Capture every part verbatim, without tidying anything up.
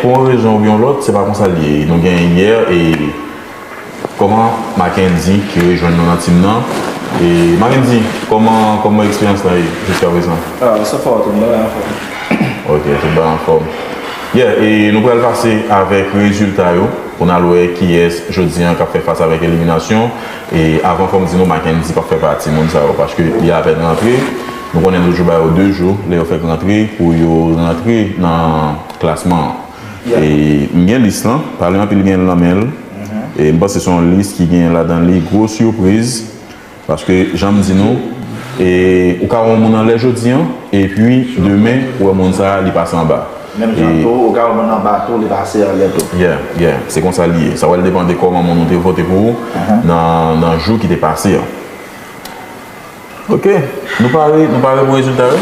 Pou yon rezon oubyen yon lòt, se pa konsa l ye. Nou gen yè e kòman Mackendy ki rejwenn nou nan team nan. E Mackendy, kòman, kòman eksperyans la ye jiska prezan? Ah, so far, tout bagay anfòm. Ok, tout bagay anfòm. Yeah, e nou pral pase avèk rezilta yo pou n al wè kiyès jodi an k ap fè fas avèk eliminasyon. E avan, fò m di nou, Mackendy p ap fè pati moun sa yo, paske li apèn rantre. Nou konnen nou toujou ba yo de jou, lè yo fèk rantre, pou yo rantre nan klasman an. Yeah. E m gen lis lan, pale anpil gen l nan men l. Mhm. E m panse se yon lis ki gen ladan li gwo sipriz. Paske, jan m di nou, e, ou ka wè yon moun anlè jodi an, epi demen, ou wè moun sa a, li pase anba. Menm jan tou, ou ka wè moun anba tou, li pase anlè tou. Yeah, yeah, se konsa li ye. Sa pral depann de kòman moun ou te vote pou ou nan, nan jou ki te pase an. Ok, nou pare, nou pare pou rezilta yo?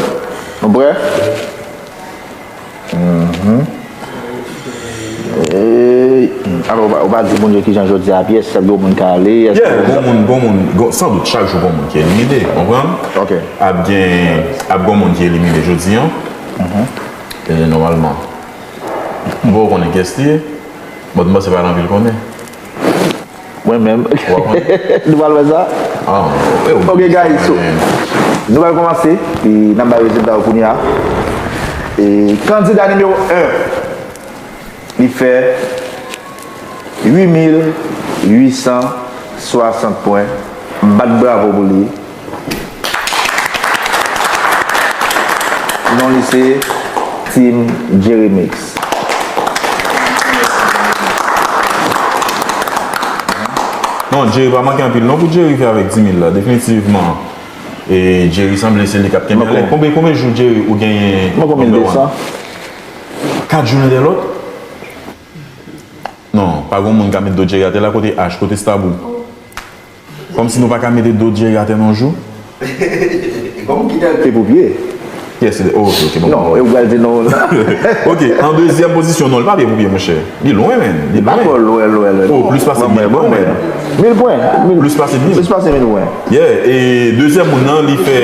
Nou prè? Mhm. Ey, alò, ou pa, ou pa di moun yo kijan jodi a ap ye, èske ap gen moun k ale, èske... Yeah, gon moun, gon moun, gon, san dout, chak jou gon moun ki elimine, ou konprann? Ok. Ap gen, ap gon moun ki elimine jodi an. Mhm. E, nòmalman, m poko konnen kiyès li ye, but m panse pa anpil konnen. Mwen menm. W ap konnen? Nou pral wè sa. Ah, e w... Ok, guys, so, nou pral kòmanse, e n ap bay rezilta yo kounye a. E kandida nimewo en, li fè uit mil uit san swasant pwen. Bat bravo pou li. Non li se Team Jerry Mix. Non, Jerry pa manke anpil non pou Jerry fè avèk dis mil la, definitivman. E Jerry sanble se li k ap kenbe anlè. Konbyen, konbyen jou Jerry ou genyen number one? Mwen konbyen de san. Kat jou youn dèyè lòt? Non, pa gon moun ka met do Jerry atè la, kote H, kote Stabou? Kòmsi nou pa ka mete do Jerry atè nan yon jou? Kòm ki dèyè te pou pye? Yes, oh, ok, ok, bon. Non, e ou pral di non. Ok, an dezyèm pozisyon, non, li pa pye pou pye, monchè. Li lwen, men. Li pa twò lwen, lwen, lwen. Oh, plis pase mil pwen, men. Mil pwen. Plis pase mil. Plis pase mil pwen. Yeah, e dezyèm moun nan, li fè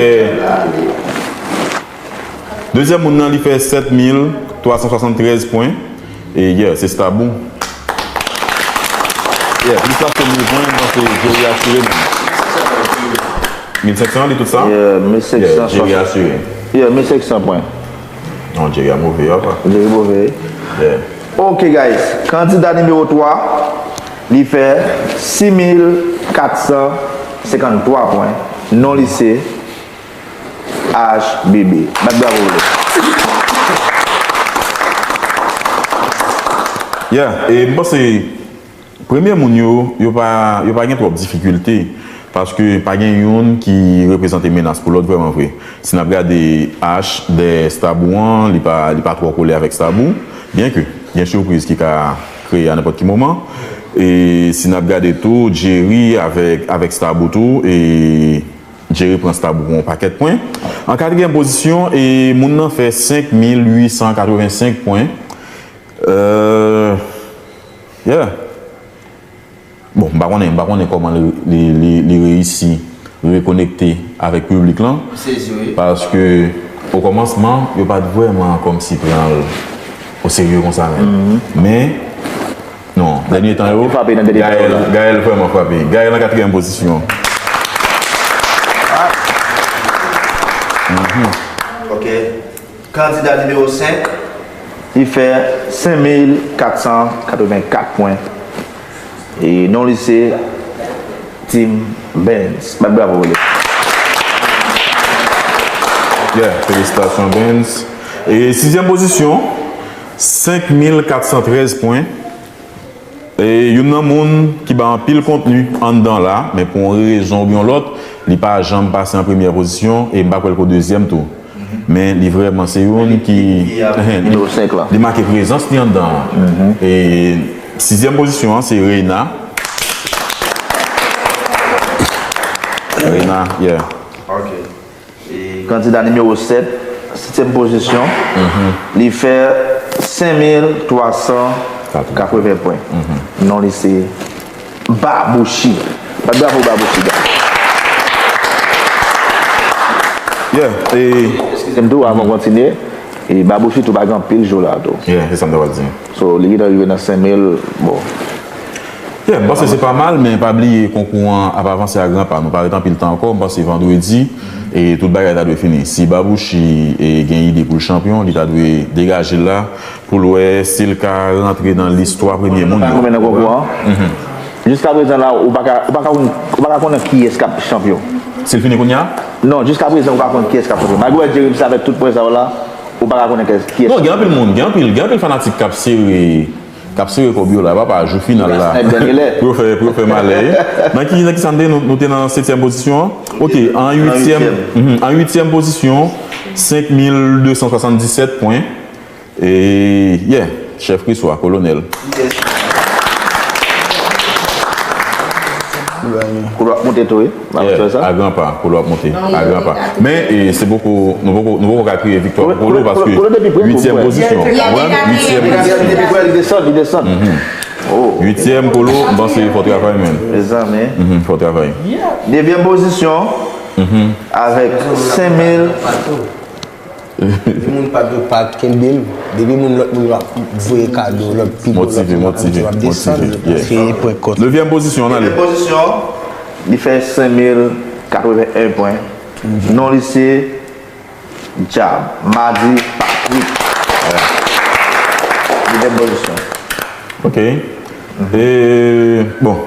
Dezyèm moun nan, li fè sèt mil twa san swasanntrèz pwen. E, yeah, se Stabou. Yeah, plis pase mil pwen, m panse Jerry asire menm. Mil senk san, li tout sa? Yeah, mil senk san swasant. Yeah, Jerry asire. Yeah, mil senk san pwen. Non, Jerry a move, apa. Jerry move. Yeah. Ok, guys. Kandida nimewo twa, li fè sis mil kat san senkanntwa pwen. Non li se H B B. Bat bravo pou li. Yeah, e m panse premye moun yo, yo pa, yo pa gen twòp difikilte, paske pa gen youn ki reprezante menas pou lòt vrèman vre. Si n ap gade H dèyè Stabou an, li pa, li pa twò kole avèk Stabou, byenke gen sipriz ki ka kreye a nenpòt ki moman. E si n ap gade tou, Jerry avèk, avèk Stabou tou, e Jerry pran Stabou pou yon pakèt pwen. An katriyèm pozisyon, e moun nan fè senk mil uit san katrevensenk pwen. Euh, yeah. Bon, m pa konnen, m pa konnen kòman li, li, li, li reyisi rekonekte avèk piblik lan. M sezi, wi. Paske, o kòmansman, yo pa t vrèman kòmsi pran l o serye konsa menm. Men, non, dènye tan yo, Gaël, Gaël vrèman frape. Gaël nan katriyèm pozisyon. Mhm. Ok. Kandida nimewo senk, li fè senk mil kat san katrevenkat pwen. E non li se Tim Benz. Bat bravo pou li. Yeah, felisitasyon, Benz. E sizyèm pozisyon, senk mil kat san trèz pwen. E youn nan moun ki bay anpil kontni anndan la, men pou yon rezon oubyen yon lòt, li pa janm pase an premyè pozisyon, e m pa kwè l ko dezyèm tou. Men li vrèman se youn ki, nimewo senk la, li make prezans li anndan an. E sizyèm pozisyon an, se Reina. Reina, yeah. Ok. E kandida nimewo sèt, setyèm pozisyon, li fè senk mil twa san katreven pwen. Non li se Babouchi. Bat bravo Babouchi, guys. Yeah, e eskize m tou, avan kontinye. E Babouchi tou pa gen anpil jou la tou. Yeah, se sa m ta pral di. So, li gentan rive nan senk mil, bon. Yeah, m panse se pa mal, men pa bliye konkou an ap avanse a gran pa. Nou pa ret anpil tan ankò, m panse vandredi, e tout bagay ta dwe fini. Si Babouchi, e, gen ide pou l chanpyon, li ta dwe degaje l la, pou l wè si l ka rantre nan lis twa premye moun yo. Konbyen nan konkou an? Jiska prezan la, ou pa ka, ou pa ka, ou pa ka konnen kiyès k ap chanpyon. Si l fini kounye a? Non, jiska prezan, ou pa konn kiyès k ap chanpyon. Malgre w wè Jerry sa avèk tout pwen sa yo la, ou pa ka konnen kiyès, kiyès. Non, gen anpil moun, gen anpil, gen anpil fanatik k ap sere, k ap sere kòb yo la, papa, jou final la. Pou yo fè, pou yo fè malè. Nan ki, nan ki sa n te, nou, nou te nan setyèm pozisyon an? Ok, an uityèm, mhm, an uityèm pozisyon, senk mil de san swasanndisèt pwen. E, yeah, chèf Kriswa, kolonèl. Kolo ap monte tou, wi. Yeah, a gran pa, Kolo ap monte, a gran pa. Men, e, se poko, nou poko, nou poko ka kriye viktwa pou Kolo, paske uityèm pozisyon. Uityèm pozisyon. Li desann, li desann. Uityèm, Kolo, m panse fò travay menm. Mezanmi. Mhm, fò travay. Dezyèm pozisyon, avèk senk mil. Depi moun pa t, yo pa t kenbe l, depi moun, lòt moun yo ap voye kado, lòt pi gwo, lòt moun ap monte, yo ap desann, yo pa fini pran kont. Nevyèm pozisyon, n ale. Nevyèm pozisyon, li fè senk mil katreven en pwen. Non li se Djab, Madi Patrick. Nevyèm pozisyon. Ok. E, bon.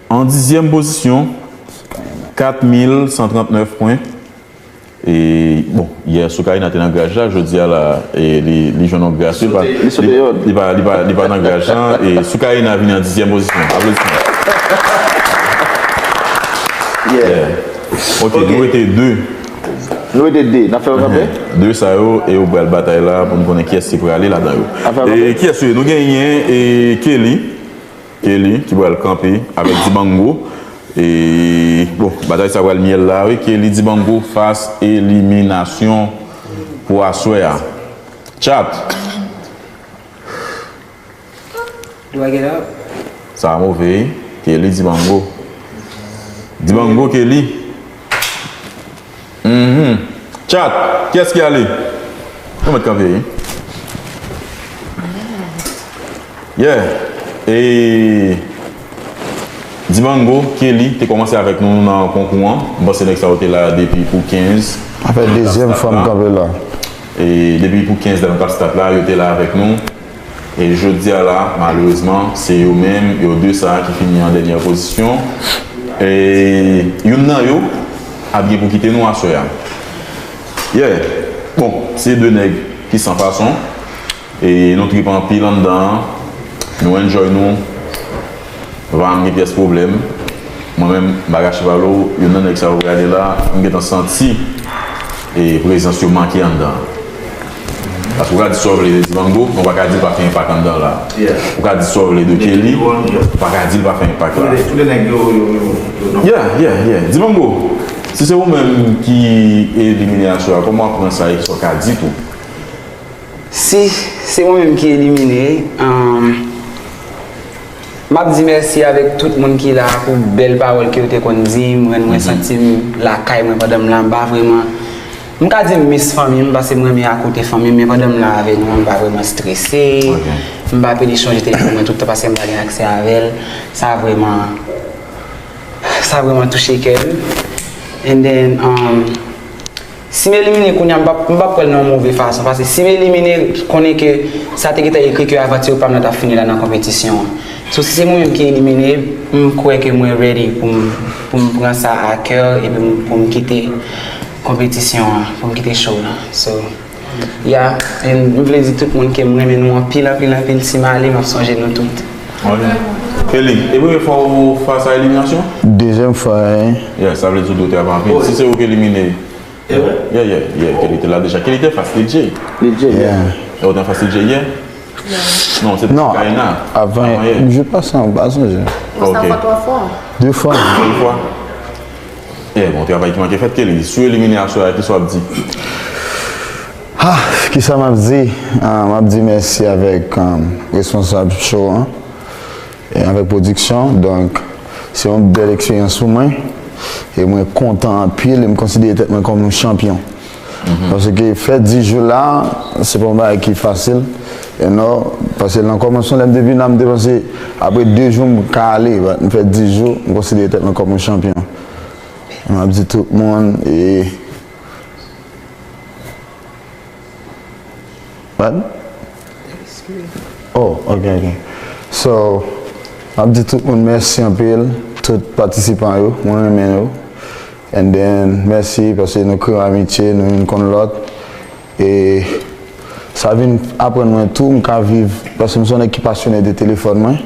An dizyèm pozisyon, kat mil san trant nèf pwen. E, bon, yè Soukaina te nan graj la, jodi a la, e, li, li jwenn yon gras, wi, li pa, li pa, li pa, li pa nan graj lan, e Soukaina vini an dizyèm pozisyon. Aplodisman. Yeah. Ok, nou rete de. Nou rete de, n ap fè yo kanpe? De sa yo, e yo pral batay la pou n konnen kiyès ki prale ladan yo. E kiyès yo ye? Nou genyen, e, Kelly. Kelly ki pral kanpe avèk Dibango. E, bon, batay sa pral myèl la, wi. Kelly Dibango fas eliminasyon pou aswè a. Chat. Do I get up? Sa a move, wi. Kelly Dibango. Dibango, Kelly. Mhm. Chat, kiyès ki ale? Nou mèt kanpe, wi. Yeah. E Dibango, Kelly te kòmanse avèk nou nan konkou an. M panse nèg sa yo te la depi pou kenz. Sa fè dezyèm fwa m kanpe la. E depi pou kenz lè nou t ap stat la, yo te la avèk nou. E jodi a la, malerezman, se yo menm, yo de sa a ki fini an dènyè pozisyon. E youn nan yo ap gen pou kite nou aswè a. Yeah. Bon, se de nèg ki san fason. E nou trip anpil anndan an. Nou enjoy nou. Nou pa janm gen pyès pwoblèm. Mwen menm, m pa kache pale w, youn nan nèg sa yo gade la, m gentan santi e prezans yo manke anndan an. Paske ou ka di sa w vle de Dibango, men ou pa ka di l pa fè enpak anndan la. Ou ka di sa w vle de Kelly, ou pa ka di l pa fè enpak la. Yeah, yeah, yeah. Dibango, si se ou menm ki elimine aswè a, kòman w ap pran sa e kisa w ka di tou? Si se mwen menm ki elimine, um, m ap di mèsi avèk tout moun ki la pou bèl pawòl ke yo te konn di m, rann mwen santi m lakay mwen pandan m la, m pa vrèman, m ka di m miss fanmi m, paske m renmen akote fanmi m, men pandan m la avè nou, m pa vrèman strese, m pa pede chonje telefòn mwen tout tan paske m pa gen aksè avè l, sa vrèman, sa vrèman touche kè m. And then, um, si m elimine kounye a, m p ap, m p ap pran l nan yon move fason, paske si m elimine, konnen ke sa te gentan ekri ke avanti pa m nan t ap fini la nan konpetisyon an. So, si se mwen menm ki elimine, m kwè ke mwen ready pou m, pou m pran sa a kè, epi m, pou m kite konpetisyon an, pou m kite show la. So, yeah, and m vle di tout moun ke m renmen nou anpil, anpil, anpil. Si m ale, m ap sonje nou tout. Kelly, e premye fwa ou fas a eliminasyon? Dezyèm fwa, wi. Yeah, sa vle di ou dwe travay anpil. Si se ou ki elimine, Yeah, yeah, yeah, Kelly te la deja. Kelly te fas Lil J. Lil J, yeah. Ou te fas Lil J yè? Non, se te Kaina. Avan yè. Jou pase an, m pa sonje. Konsa fè twa fwa. De fwa. De fwa. Yeah, bon travay ki manke fèt, Kelly. Si w elimine aswè a, kisa w ap di? Ah, kisa m ap di? Ah, m ap di mèsi avèk, um, responsab show an. E avèk pwodiksyon, donk, se yon bèl eksperyans pou mwen. E mwen kontan anpil, e m konsidere tèt mwen kòm yon chanpyon. Paske fè dis jou la, se pa yon bagay ki fasil. E non, paske nan kòmansman, lè m te vin la, m te panse, apre de jou, m ka ale. But m fè dis jou, m konsidere tèt mwen kòm yon chanpyon. M ap di tout moun, e Pardon? Oh, ok, ok. So, m ap di tout moun mèsi anpil, tout patisipan yo, mwen renmen yo. And then, mèsi paske nou kreye amitye, nou youn konn lòt. E sa vin aprann mwen tou, m ka viv, paske m se yon nèg ki pasyone de telefòn mwen.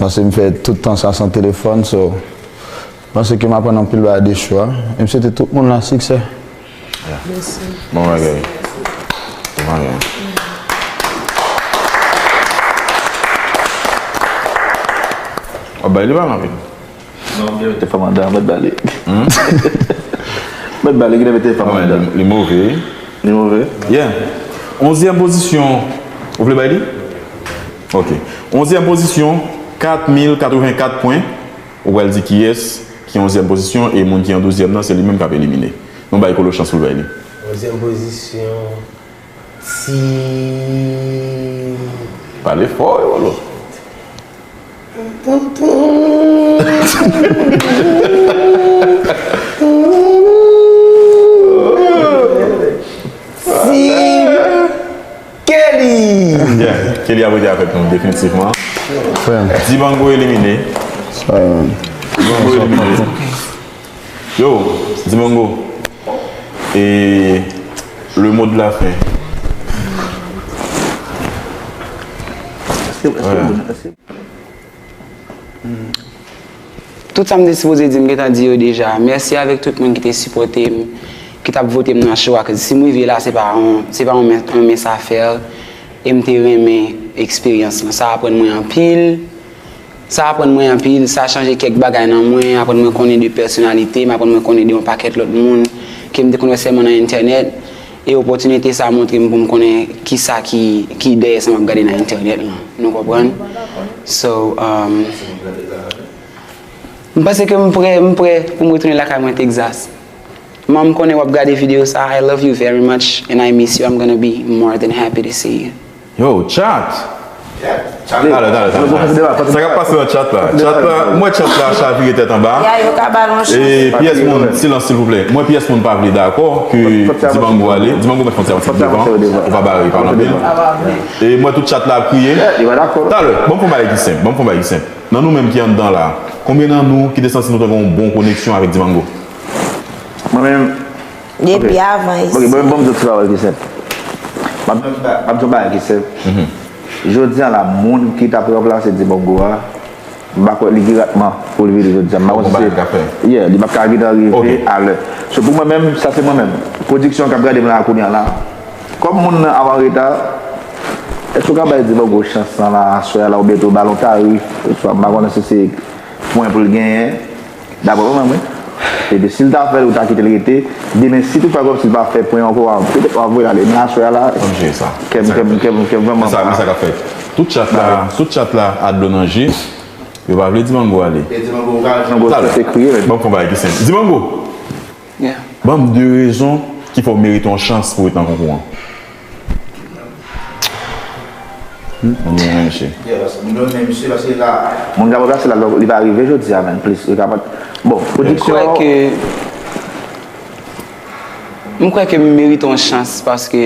Paske m fè tout tan sa san telefòn, so, m panse ke m aprann anpil bagay de chwa. E m swete tout moun la siksè. Bon bagay. Bon bagay. W ap bay li pa anpil. Non, m te mete fanm anndan, mèt ba li. Mèt ba li, ki te mete fanm anndan. Li move. Li move? Yeah. Onzyèm pozisyon. Ou vle bay li? Ok. Onzyèm pozisyon, kat mil katrevenkat pwen. Ou pral di kiyès ki onzyèm pozisyon e moun ki an douzyèm nan, se li menm k ap elimine. Nou bay Kolo chans pou l bay li. Onzyèm pozisyon, ti. Pale fò, Kolo. Ti. Kelly! Yeah, Kelly ap rete avèk nou definitivman. Dibango elimine. Dibango elimine. Yo, Dibango. E le mot de la fin. Tout sa m te sipoze di, m gentan di yo deja. Mèsi avèk tout moun ki te sipòte m, ki t ap vote m nan cho a. Cause si m rive la, se pa yon, se pa yon mens, yon mens afè. E m te renmen eksperyans lan. Sa aprann mwen anpil. Sa aprann mwen anpil. Sa chanje kèk bagay nan mwen. Aprann mwen konnen de pèsonalite m. Aprann mwen konnen de yon pakèt lòt moun ke m te konn wè sèlman nan entènèt. E opòtinite sa montre m pou m konnen kisa ki, ki dèyè sa m ap gade nan entènèt lan. Nou konprann? So, um, m panse ke m prè, m prè pou m retounen lakay mwen Texas. Man, m konnen w ap gade videyo sa. I love you very much and I miss you. I'm gonna be more than happy to see you. Yo, chat! Talè, talè, talè. Sa k ap pase nan chat la? Chat la, m wè chat la chavire tèt anba. E pyès moun, silans silvouplè. M wè pyès moun pa vle dakò ke Dibango ale. Dibango mèt fè yon ti devan. Ou pa bare pale anpil. E m wè tout chat la ap kriye. Talè, ban m fè yon bagay ki senp. Ban m fè yon bagay ki senp. Nan nou menm ki anndan la, konbyen nan nou ki te santi nou t gen yon bon koneksyon avèk Dibango? Mwen menm, Depi avan isi. Ok, bon, bon, m di w ti pawòl ki senp. M ap di w bagay ki senp. Jodi a la, moun ki t ap ranplase Dibango a, m pa kwè li gen ratman pou l vini jodi a. M pa konn si se, yeah, li p ap ka vin rive alè. So, pou mwen menm, sa se mwen menm. Pwodiksyon k ap gade m la kounye a la, kòm moun nan ap an reta, èske w ka bay Dibango chans lan la, aswè a la, oubyen tou ba l yon tarif, oswa m pa konnen si se pwen pou l genyen. Daprè mwen, wi. Epi si l ta fè l, ou ta kite l rete. Demen, si toutfwa kòmsi l pa fè pwen ankò, petèt w ap voye l ale. Men aswè a la, kè m, kè m, kè m, kè m vrèman mal. Men sa k ap fèt. Tout chat la, tout chat la a dlo nan je. Yo pa vle Dibango ale. E Dibango, ou ka jwenn gwo sèt e kriye, men. Ban m fè yon bagay ki senp. Dibango! Ban m de rezon ki fè w merite yon chans pou w ret nan konkou an. Moun yo renmen misye. Moun k ap ranplase l la, li pa rive jodi a, menm plis. Li ka pa t. Bon, pwodiksyon. M kwè ke, m kwè ke m merite yon chans paske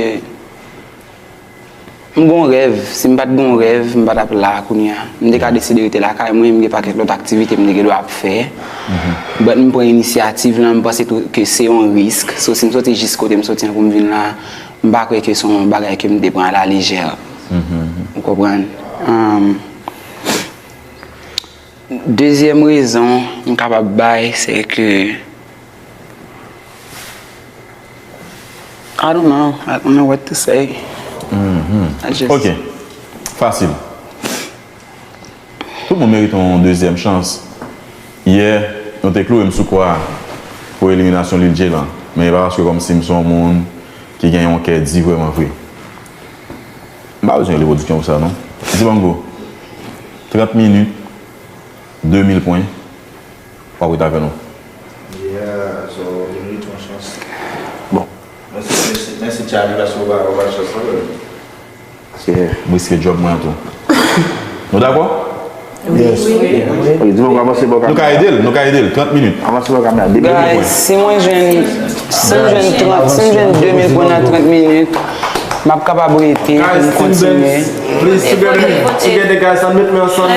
m gen yon rèv. Si m pa t gen yon rèv, m pa t ap la kounye a. M te ka deside rete lakay mwen, m gen pakèt lòt aktivite m te gen dwa ap fè. But m pran inisyativ lan, m panse tou ke se yon risk. So, si m soti jis kote m soti an pou m vin la, m pa kwè ke se yon bagay ke m te pran alalejè. Ou konprann? Dezyèm rezon m kapab bay, se ke, I don't know. I don't know what to say. I just... Ok. Fasil. Tout moun merite yon dezyèm chans. Yè, nou te kloure m sou kwa pou eliminasyon Lil Djey lan. Men e pa paske kòmsi m se yon moun ki gen yon kè di vrèman vre. M pa bezwen rele pwodiksyon pou sa, non. Dibango, trant minit, de mil pwen, w ap ret avè nou. Yeah, so, li merite yon chans. Bon. Mèsi Charlie, paske ou pa, ou pa chans non. M riske djòb mwen an tou. Nou dakò? Yes. Divan, nou ka avanse bò. Nou ka ede l, nou ka ede l, trant minit. Avanse bò kamera, de minit. Guys, si mwen jwenn, si m jwenn trant, si m jwenn de mil pwen nan trant minit, m ap kapab rete pou m kontinye. Please, together, together, guys, ann met men ansanm.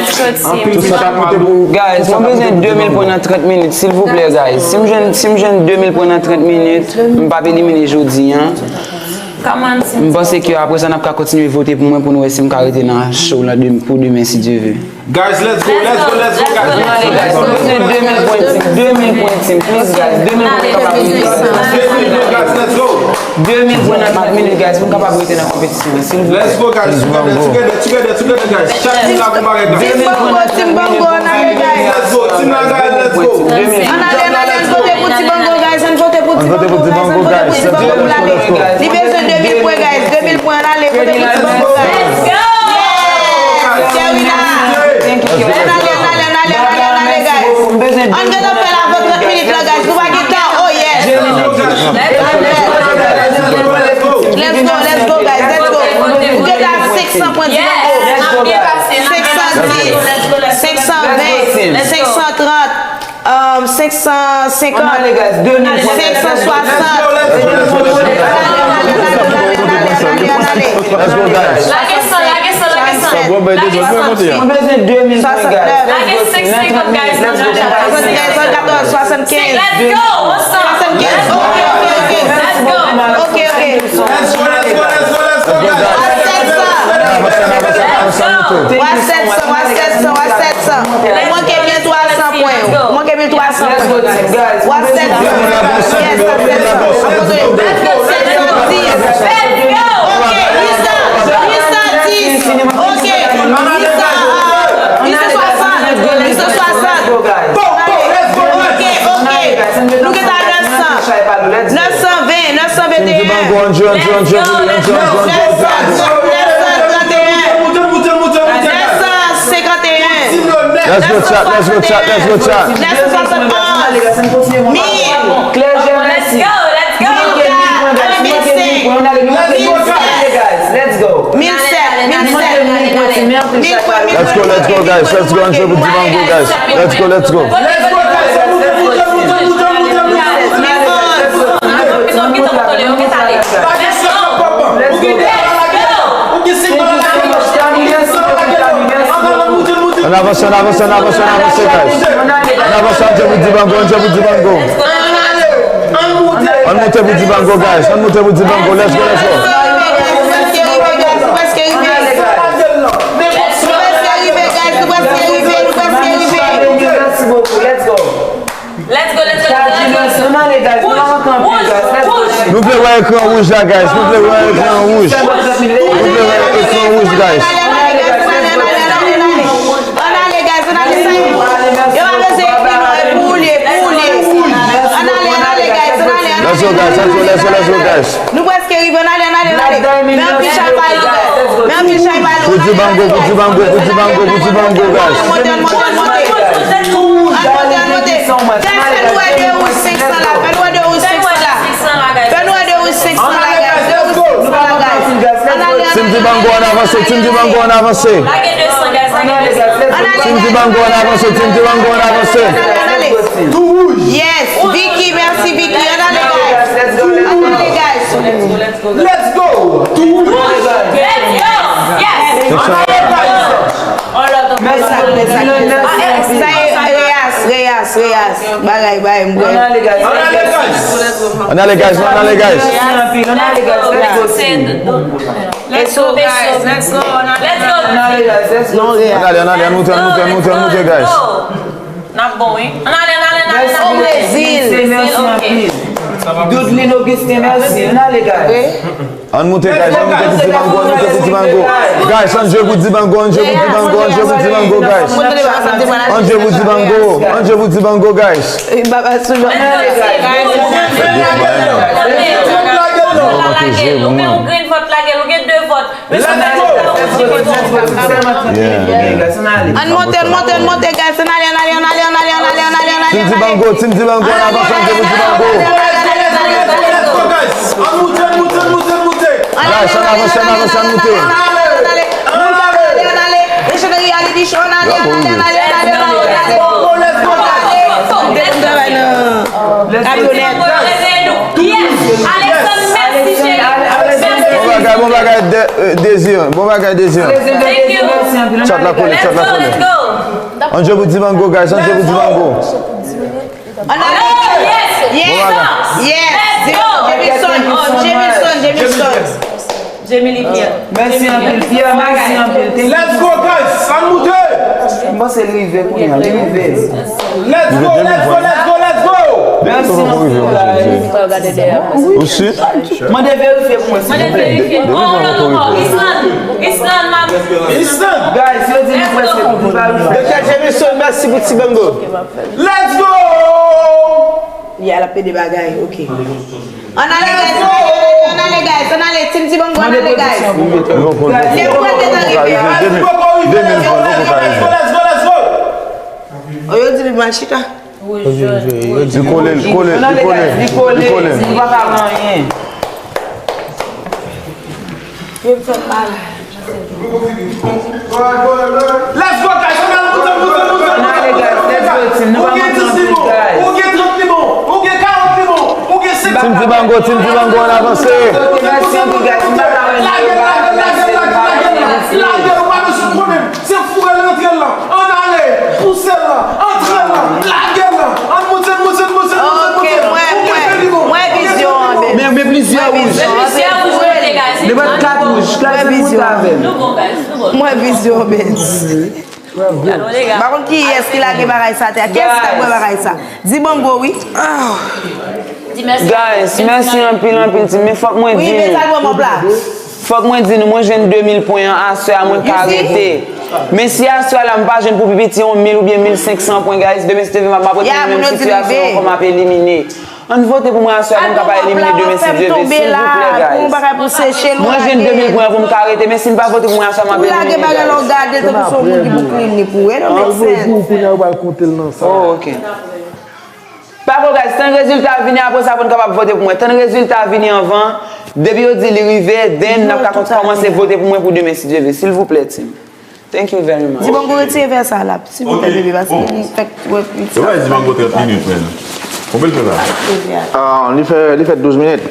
Anpil plis ap monte pou. Guys, mwen bezwen de mil pwen nan trant minit, silvouplè, guys. Si m jwenn, si m jwenn de mil pwen nan trant minit, m p ap elimine jodi a. M panse ke apre sa, n ap ka kontinye vote pou mwen pou nou wè si m ka rete nan show la pou demen, si Dye ve. Guys, let's go, let's go, let's go, guys. Mwen bezwen de mil pwen, de mil pwen, please, guys. De mil pwen kapab rete. Guys, let's go. De mil pwen nan trant minit, guys, pou m kapab rete nan konpetisyon an, silvouplè. Let's go, guys. Together, together, together, together, guys. Chak moun la pou bagay, guys. Team Bango, Team Bango, ann ale, guys. Let's go, Team Lagay, let's go. Ann ale, ann ale, ann vote pou Team Bango, guys. Ann vote pou Team Bango, guys. Ann vote pou Team Bango pou l ale. Li bezwen de mil pwen, guys. De mil pwen, ann ale, vote pou Team Bango, guys. Yes! Kerina! Ann ale, ann ale, ann ale, ann ale, ann ale, guys. Ann gentan fè l avan trant minit la, guys. Nou pa gen tan. Oh, yes! Let's go, let's go, guys. Let's go. Nou gentan a senk san pwen Team Bango. Senk san dis, senk san ven, senk san trant, um, senk san senkant, senk san swasant. Let's go, guys. Lage san, lage san, lage san. Sa bon, bay de zòt, mwen monte a. Lage senk senkant, guys, nan jan sa. Swasannkatòz, swasannkatòz, swasannkatòz. Let's go, on se. Swasannkatòz. Ok, ok. Let's go. Let's go, let's go, let's go, let's go, guys. Wa sèt san. Wa sèt san, wa sèt san, wa sèt san. Ou manke mil twa san pwen. Ou manke mil twa san pwen. Wa sèt san. Yes, wa sèt san. Akote. Sèt san dis. Ok, uit san. Uit san dis. Ok. Uit san, ah, uit san swasant. Uit san swasant. Ok, ok. Nou gentan nèf san. Nèf san ven, nèf san venteyen. Nèf san, nèf san trant e en. Nèf san senkant e en. Let's go, chat, let's go, chat, let's go, chat. Nèf san swasann onz. Mil. Let's go, let's go. Mil ka, mil senk. Mil sèt, mil sèt. Mil pwen, mil pwen. Let's go, let's go, guys. Let's go, ann jwe pou Dibango, guys. Let's go, let's go. Let's go, guys. Ann moute, moute, moute, moute, moute, moute, moute. Lage sa, papa. Ou gen de dola, lage l. Ou gen senk dola, lage l. Ann ale, ann moute, moute. Ann avanse, ann avanse, ann avanse, ann avanse, guys. Ann avanse, ann jwe pou Dibango, ann jwe pou Dibango. Ann moute pou Dibango, guys. Ann moute pou Dibango. Let's go, let's go. Nou prèske rive, guys. Nou prèske rive, guys. Nou prèske rive, nou prèske rive. Merci beaucoup. Let's go. Let's go, let's go, let's go, let's go. Ann ale, guys. Nou pa rantre anpil, guys. Let's go. Nou vle wè ekran wouj la, guys. Nou vle wè ekran wouj. Nou vle wè ekran wouj, guys. Ann ale, guys, ann ale. Yo pa bezwen ekri non, e pou ou li ye, pou ou li ye. Ann ale, ann ale, guys, ann ale, ann ale. Let's go, guys. Let's go, let's go, let's go, guys. Nou prèske rive, ann ale, ann ale, ann ale. Men anpil chay pa lou. Men anpil chay pa lou. Pou Dibango, pou Dibango, pou Dibango, pou Dibango, guys. Ann monte, ann monte, ann monte. Ann monte, ann monte. Guys, fè nou wè de wouj senk san la. Fè nou wè de wouj senk san la. Fè nou wè de wouj senk san la, guys. De wouj senk san la, guys. Ann ale, ann ale. Team Dibango, ann avanse. Team Dibango, ann avanse. Lage de san, guys. Lage de san. Team Dibango, ann avanse. Team Dibango, ann avanse. Yes, Vicky, mèsi Vicky. Ann ale, guys. Ann ale, guys. Let's go. Yes. Sa e Reyas, Reyas, Reyas. Bagay, bagay, m kwè. Ann ale, guys. Ann ale, guys, ann ale, guys. Let's go, guys. Let's go. Let's go. Ann ale, guys. Let's go. Ann ale, ann ale, ann moute, ann moute, ann moute, ann moute, guys. N ap bon, wi. Ann ale, ann ale, ann ale, ann ale. Brezil. Mèsi anpil. Doudline Augustin, mèsi. Ann ale, guys. Ann moute, guys, ann moute pou Dibango, ann moute pou Dibango. Guys, ann jwe pou Dibango, ann jwe pou Dibango, ann jwe pou Dibango, guys. Ann jwe pou Dibango, ann jwe pou Dibango, guys. Baba sou lò. Lage l, ou gen yon grenn vòt, lage l, ou gen de vòt. Let's go. Yeah, yeah. Ann monte, ann monte, ann monte, guys. Ann ale, ann ale, ann ale. Team Dibango, Team Dibango, ann avanse, ann jwe pou Dibango. Ann moute, ann moute, ann moute, ann moute. Guys, ann avanse, ann avanse, ann moute. Ann ale, ann ale, ann ale. Missionary Reality Show, ann ale, ann ale, ann ale, ann ale, ann ale. Bon bagay, bon bagay, De-, euh, Désir. Bon bagay, Désir. Chat la kole, chat la kole. Ann jwe pou Dibango, guys, ann jwe pou Dibango. Ann ale. Yes! Yes! Yes! Jameson, oh, Jameson, Jameson. Jamie li Pierre. Mèsi anpil, Pierre, mèsi anpil. Let's go, guys! Ann moute! M panse l rive kounye a, li rive. Let's go, let's go, let's go, let's go! Mèsi anpil, guys. Ou si? Mande verifye pou mwen, silvouplè. Mande verifye. Oh, non, non, non. Island. Island, man. Island. Guys, yo di nou prèske tout, nou pa rive. Doktè Jameson, mèsi pou ti bango. Let's go! Ya, l ap pede bagay, ok. Ann ale, guys, ann ale, guys, ann ale, guys, ann ale, Team Dibango, ann ale, guys. Lè pou ete nan rivyè a. Let's go, let's go, let's go, let's go. Oh, yo di li mal chita. Li kole, li kole, li kole, li kole. Nou pa ka fè anyen. Yo fè mal. Let's go, guys. Ann ale, guys. Let's go, team. Nou pa manke anpil, guys. Ou gen trant limon, ou gen karant limon, ou gen senkant. Team Dibango, Team Dibango, ann avanse. Lage l, lage l, lage l, lage l, lage l, lage l. Lage l, ou pa bezwen konnen. Se foure l, rantre l lan. Ann ale, pouse l lan, antre l lan, lage l lan. Ann moute, moute, moute, moute, moute. Ou gen de limon. Mwen vizyon an, men. Men, men plizyè wouj. Men plizyè wouj, mete, guys. Men mwen kat wouj. Guys, vin moute avè m. Nou bon, guys, nou bon. Mwen vizyon an, men. Pa konn kiyès ki lage bagay sa atè a. Kiyès ki t ap wè bagay sa? Dibango, wi. Guys, mèsi anpil, anpil, team. Men fòk mwen di nou. Fòk mwen di nou, mwen jwenn de mil pwen an, aswè a mwen ka rete. Men si aswè a la m pa jwenn pou pi piti yon mil oubyen mil senk san pwen, guys, demen si Dye vle m ap rete nan menm sitiyasyon ankò, m ap elimine. Ann vote pou mwen aswè a pou m ka pa elimine demen si Dye vle, silvouplè, guys. Mwen jwenn de mil pwen pou m ka rete, men si n pa vote pou mwen aswè a, m ap elimine, guys. Ou lage bagay la, w gade tankou se yon moun ki pou clean li pou ou. It don't make sense. Al vote pou ou, kounye a ou pral konte l nan sa. Oh, ok. Pa gwo, guys, tann rezilta a vini, apre sa pou n kapab vote pou mwen. Tann rezilta a vini anvan, depi yo di li rive, then n ap ka kòmanse vote pou mwen pou demen si Dye vle, silvouplè, team. Thank you very much. Dibango, retire vè sa la, silvouplè, bebe, paske li fèk wè piti. Yo bay Dibango trant minit, men. Konbyen l fè la? Ah, li fè, li fè douz minit.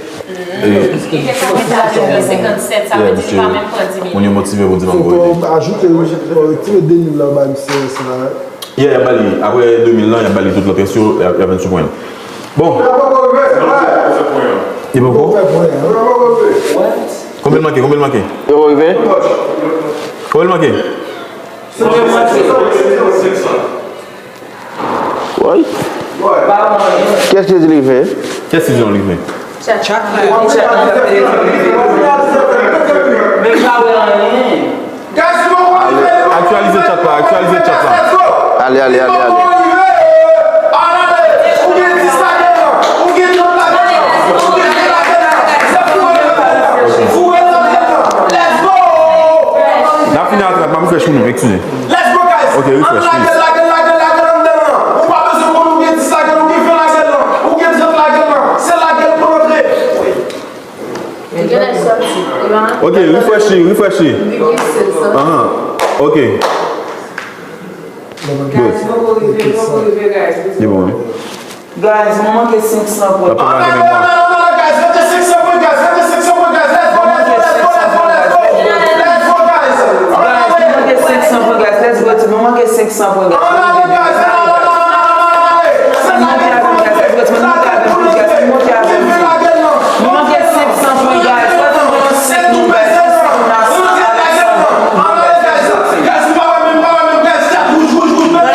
Li te kòmanse la depi senkannsenk, sa vle di li pa menm pran dis minit. Moun yo motive pou Dibango. Fò w ajoute, fò w retire de mil la, w bay misye sa. Yeah, y ap ba li, apre de mil lan, y ap ba li tout lòt rès yo, y ap, y ap vin sou pwen. Bon. Li poko? Konbyen l manke? Konbyen l manke? Yo rive? Konbyen l manke? Woy. Kiyès ki di li rive? Kiyès ki di nou li rive? Chat la, chat la, men pa wè anyen. Aktyalize chat la, aktyalize chat la. Ale, ale, ale, ale. N ap fini a trant, m ap refresh pou nou, eskize. Ok, refresh, please. Ok, refresh li, refresh li. Ahan. Ok. Good. Li bon, wi. Guys, nou manke senk san pwen. Ann ale, ann ale, ann ale, guys, mete senk san pwen, guys, mete senk san pwen, guys, let's go, let's go, let's go, let's go, let's go, guys. Guys, nou manke senk san pwen, guys, let's go, team, nou manke senk san pwen, guys. Ann ale, guys, ann ale, ann ale, ann ale, ann ale. Se lage l pou rantre, lage l pou rantre. Ou te vle lage l lan. Nou manke senk san pwen, guys. Fò nou rann senk nou, guys. Pou senk nasyon avèk sa. Ann ale, guys. Guys, m pa wè menm, m pa wè menm, guys. Chat wouj, wouj, wouj. Ann